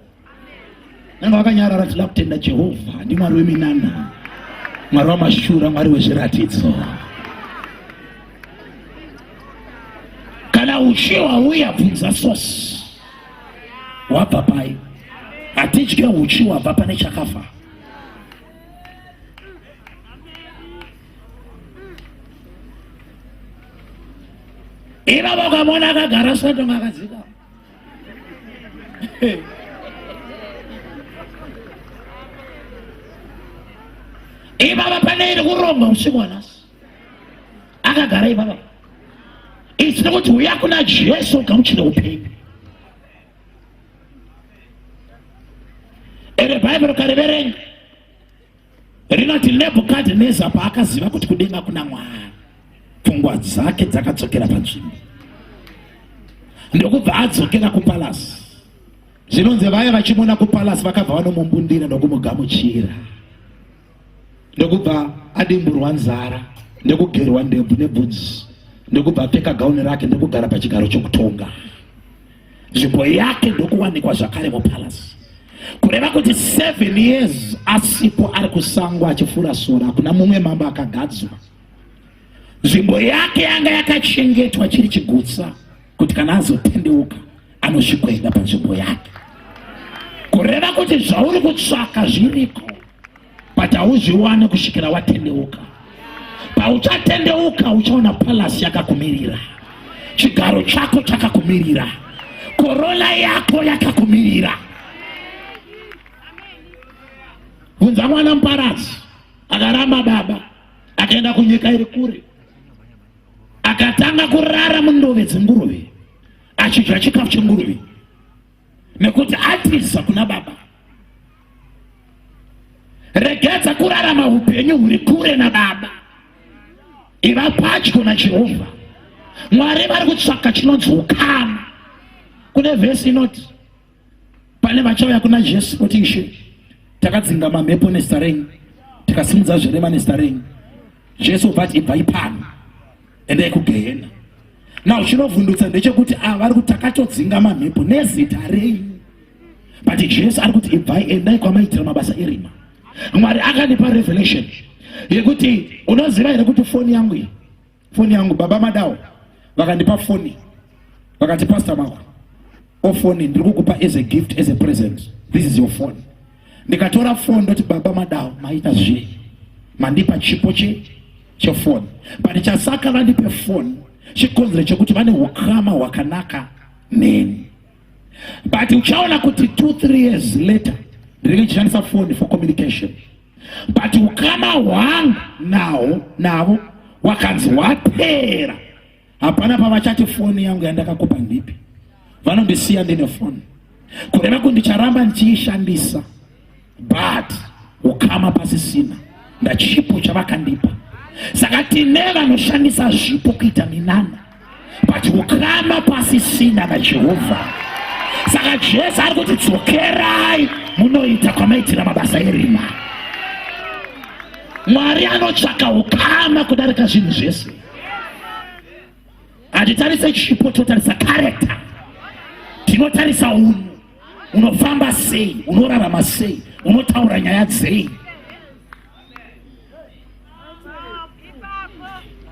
nanga vakanyarara. Tinoda kutenda Jehovha, ndi Mwari weminana, Mwari wamashura, Mwari wezviratidzo. Kana uchi wauya, bvunza source, wabva pai. Hatidye uchi wabva pane chakafa. Ivava ukamona akagara satonga akadzika. Ivava pane iri kuronga usiku wanhasi. Akagara ivava. Itsi nekuti uya kuna Jesu ugamuchire upenyu. Ere Bhaibheri ukariverenga rinoti Nebhukadhineza paakaziva kuti kudenga kuna Mwari, pfungwa dzake dzakadzokera panzvimbo, ndokubva adzokera kupalasi. Zvinonzi vaya vachimuona kupalasi vakabva vanomumbundira nokumugamuchira, ndokubva adimburwa nzara, ndokugerwa ndebvu nebvudzi, ndokubva apfeka gauni rake, ndokugara pachigaro chokutonga. Nzvimbo yake ndokuwanikwa zvakare mupalace, kureva kuti 7 years asipo, ari kusango achifura sora, hakuna mumwe mambo akagadzwa. Nzvimbo yake yanga yakachengetwa chiri chigutsa kuti kana azotendeuka anosvikoenda panzvimbo yake, kureva kuti zvauri kutsvaka zviriko, but hauzviwane kusvikira watendeuka. Pauchatendeuka uchaona palace yakakumirira, chigaro chako chakakumirira, korona yako yakakumirira. Bvunza mwana muparadzi akaramba baba akaenda kunyika iri kure, akatanga kurara mundove dzenguruve achidya chikafu chenguruve nekuti atiza kuna baba. Regedza kurarama upenyu huri kure nababa, iva padyo naJehovha. Mwari vari kutsvaka chinonzi ukama. Kune vhesi inoti pane vachauya kuna Jesu kuti, Ishe, takadzinga mamhepo nezita renyu, tikasimudza zvirema nezita renyu. Jesu obva ati, ibvai pano, endai kugehena. Now chinovhundutsa ndechekuti ava vari kuti takatodzinga mamhepo nezita renyu, but Jesu ari kuti ibvai, endai kwamaitira mabasa erima. Mwari akandipa revelation yekuti unoziva here kuti foni yangu iyi, foni yangu, baba Madawo vakandipa foni, vakati, Pastor Mako, ofoni ndiri kukupa as a gift, as a present, this is your phone. Ndikatora foni ndoti, Baba Madawo, maita zve mandipa chipo chefoni, but chasaka vandipe foni chikonzero chekuti vane ukama hwakanaka neni. But uchaona kuti 2-3 years later ndinenge ndichishandisa foni for communication, but ukama hwangu nawo navo wakanzi wapera. Hapana pavachati foni yangu yandakakupa ndipi, vanondisiya ndine foni, kureva kuti ndicharamba ndichiishandisa, but ukama pasisina, ndachipo chavakandipa. Saka tine vanoshandisa zvipo kuita minana, but ukama pasisina naJehovha. Saka Jesu ari kuti dzokerai munoita kwamaitira mabasa erima. Mwari anotsvaka ukama kudarika zvinhu zvese. Hatitarise chipo, totarisa character, tinotarisa unhu, unofamba sei, unorarama sei, unotaura nyaya dzei.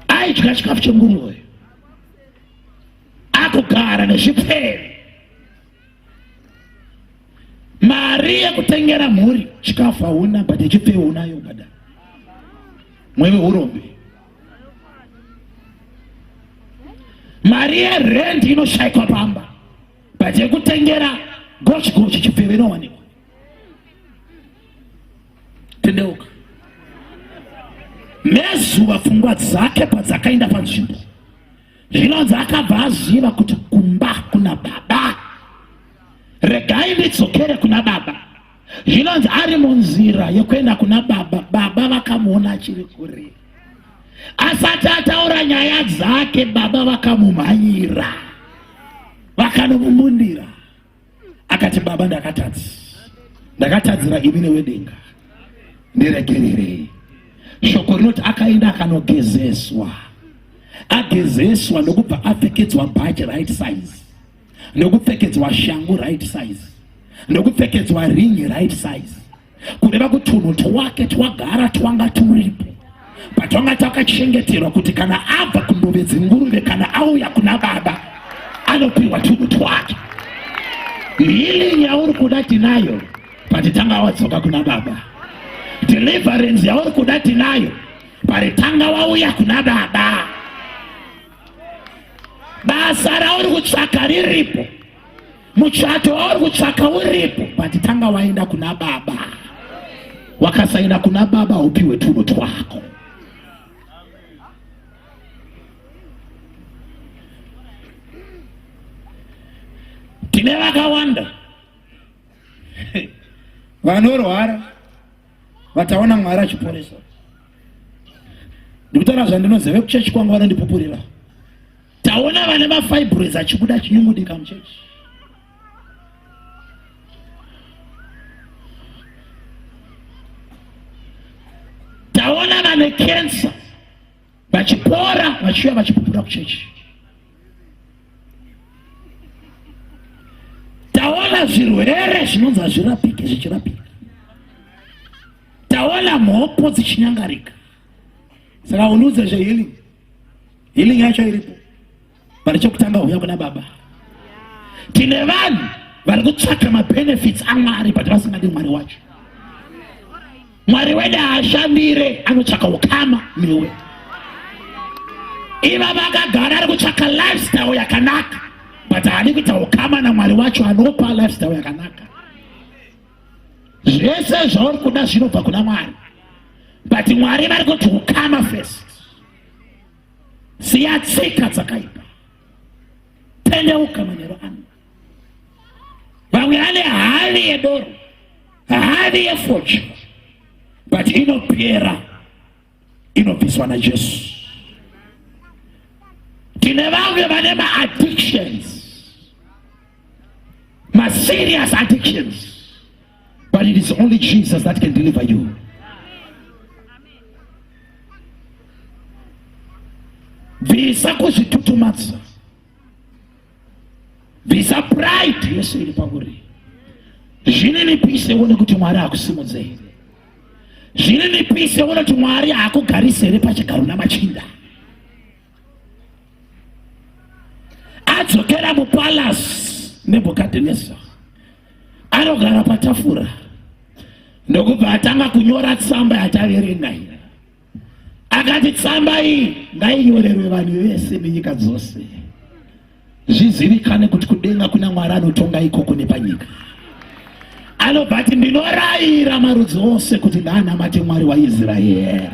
Aidya chikafu chenguruve, akugara nezvipfeve, mari yekutengera mhuri chikafu hauna, but yechipfeve unayo, bada mwewe urombe. Mari yerent inoshaikwa pamba, but yekutengera gochi gochi chipfeve inowanikwa. Tendeuka. Nezuva pfungwa dzake padzakaenda panzvimbo, zvinonzi akabva aziva kuti kumba kuna baba, regai ndidzokere kuna baba. Zvinonzi ari munzira yekuenda kuna baba, baba vakamuona achiri kure, asati ataura nyaya dzake, baba vakamumhanyira, vakanomumundira. Akati, baba, ndakatadza, ndakatadzira imi newedenga, ndiregererei. Shoko rinoti akaenda akanogezeswa, agezeswa ndokubva apfekedzwa bhachi right size, ndokupfekedzwa shangu right size, ndokupfekedzwa ringi right size, kureva kuti tunhu twake twagara twanga turipo patwanga twakachengeterwa kuti kana abva kundove dzenguruve, kana auya kuna baba anopiwa tunhu twake. Healing yauri kuda tinayo. But tanga wadzoka kuna baba. Deliverance yauri kuda tinayo, but tanga wauya kuna baba. Basa rauri kutsvaka riripo, muchato wauri kutsvaka uripo, but tanga waenda kuna baba. Wakasaina kuna baba upiwe tuno twako. Tine vakawanda vanorwara vataona Mwari achiporesa. Ndikutaura zvandinoziva, vekuchechi kwangu vanondipupurira. Taona vane mafibroids achibuda achinyungudika muchechi. Taona vane cancer vachipora vachiuya vachipupura kuchechi. Taona zvirwere zvinonzi hazvirapike zvichirapika. Taona mhopo dzichinyangarika. Saka undiudze zvehealing, healing yacho iripo, but chekutanga huya kuna baba. Tine vanhu vari kutsvaka mabenefits aMwari but vasingadi Mwari wacho. Mwari wedu haashandire, anotsvaka ukama newe. Iva vakagara ari kutsvaka lifestyle yakanaka, but haadi kuita ukama naMwari wacho anopa lifestyle yakanaka. Zvese zvauri kuda zvinobva kuna Mwari, but Mwari vari kuti ukama first. Siya tsika dzakaipa, tendeuka manero ano. Vamwe vane havi yedoro, havi yefodya, but inopera, inobviswa naJesu. Tine vamwe vane maaddictions, maserious addictions, but it is only Jesus that can deliver you. Bvisa kuzvitutumadza, bvisa pride yese iri pauri, zvininipise uone kuti Mwari hakusimudze here, zvininipise uone kuti Mwari haakugarise here pachigaro namachinda. Adzokera mupalace Nebhukadhineza, anogara patafura ndokubva atanga kunyora tsamba yataverenga iyi. Akati tsamba iyi ngainyorerwe vanhu vese nenyika dzose, zvizivikane kuti kudenga kuna Mwari anotonga ikoko nepanyika. Anobva ati ndinorayira marudzi ose kuti ngaanamate Mwari waIsraeri.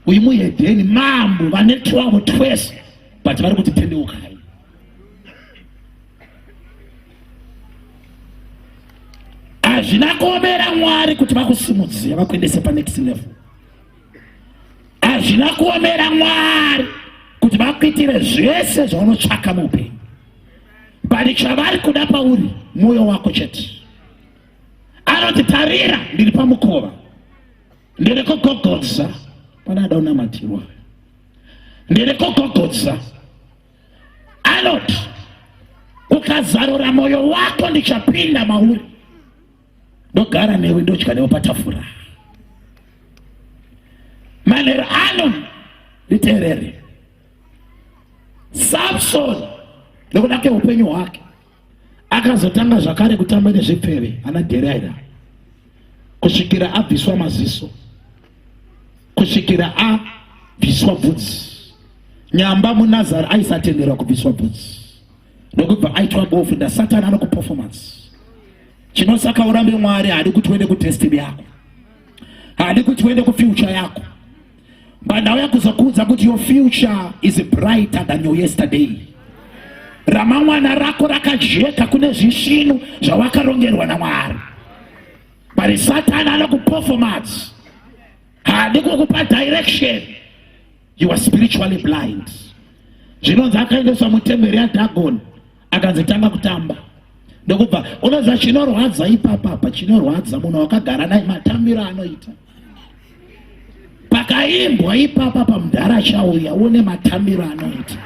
Uyu muhedheni, mambo vane twavo twese, but vari kuti tendeukai. Hazvina kuomera Mwari kuti vakusimudzire vakuendese panext level. Hazvina kuomera Mwari kuti vakuitire zvese zvaunotsvaka muupenyu, but chavari kuda pauri mwoyo wako chete. Anoti tarira, ndiri pamukova, ndiri kugogodza. Pana ada unamatirwa, ndiri kugogodza. Anoti ukazarura mwoyo wako ndichapinda mauri, ndogara newe, ndodya newe patafura. Manheru ano nditeerere. Samson nekuda kweupenyu hwake akazotanga zvakare kutamba nezvipfeve ana Dherira kusvikira abviswa maziso, kusvikira abviswa bvudzi. Nyamba muNazari aisatenderwa kubviswa bvudzi, ndokubva aitwa bofu ndaSatani anokuperformance. Chinosaka urambe Mwari haadi kuti uende kudestiny yako, haadi kuti uende kufuture yako. But ndauya kuzokuudza kuti your future is brighter than your yesterday. Ramangwana rako rakajeka, kune zvisvinu zvawakarongerwa naMwari. But Satan anokuperformance, haadi kukupa direction. You are spiritually blind. Zvinonzi akaendeswa mutemberi yaDagon, akanzi tanga kutamba, ndokubva unoziva chinorwadza ipapapa, chinorwadza munhu wakagara naye matambiro anoita pakaimbwa ipapa pamudhara chauya une matambiro anoita,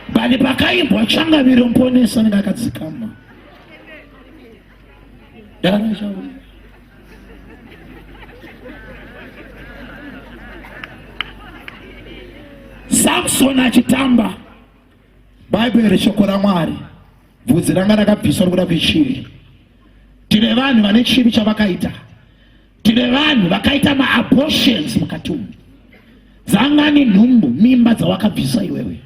but pakaimbwa changamire muponesi anenge akadzikama. Dhara chauya. Samson achitamba, Bhaibheri shoko raMwari, bvudzi ranga rakabviswa nokuda kwechiri. Tine vanhu vane chivi chavakaita. Tine vanhu vakaita maabortions mukati umu. Dzangani nhumbu, mimba dzawakabvisa iwewe.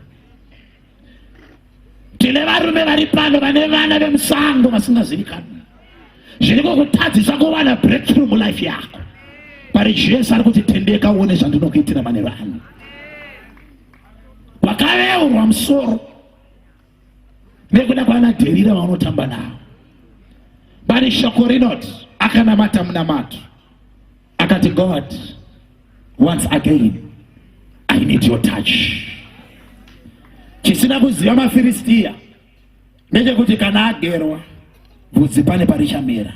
Tine varume vari pano vane vana vemusango vasingazivikanwi. Zviri kukutadzisa kuwana breakthrough mulife yako. Pari Jesu ari kuti tendeka uone zvandinokuitira manero ano. Wakaveurwa musoro nekuda kwana Dherira vaunotamba navo. Pane shoko rinoti akanamata munamato akati God once again I need your touch. Chisina kuziva maFiristia ndechekuti kana agerwa bvudzi pane parichamera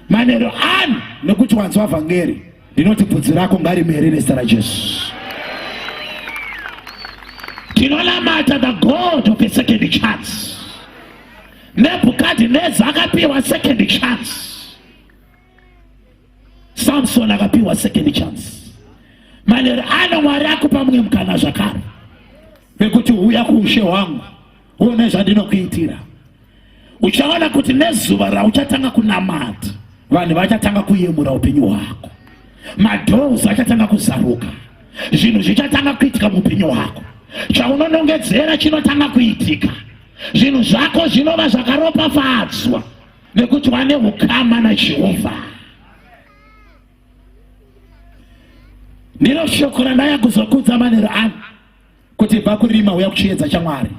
manero ani nekuti wanzwa vhangeri ndinoti bvudzi rako ngarimere nezita rajesu tinonamata the god of a second chance nebhukadhineza akapiwa second chance Samson akapiwa second chance. Manero ano Mwari akupa mumwe mukana zvakare wekuti huya kuushe hwangu uone zvandinokuitira. Uchaona kuti nezuva rauchatanga kunamata vanhu vachatanga kuyemura upenyu hwako, madoors achatanga kuzaruka, zvinhu zvichatanga kuitika muupenyu hwako, chaunonongedzera chinotanga kuitika, zvinhu zvako zvinova zvakaropafadzwa nekuti wane ukama naJehovha. Ndiro shoko randaya kuzokudza manero ano kuti bva kurima uya kuchiedza chaMwari.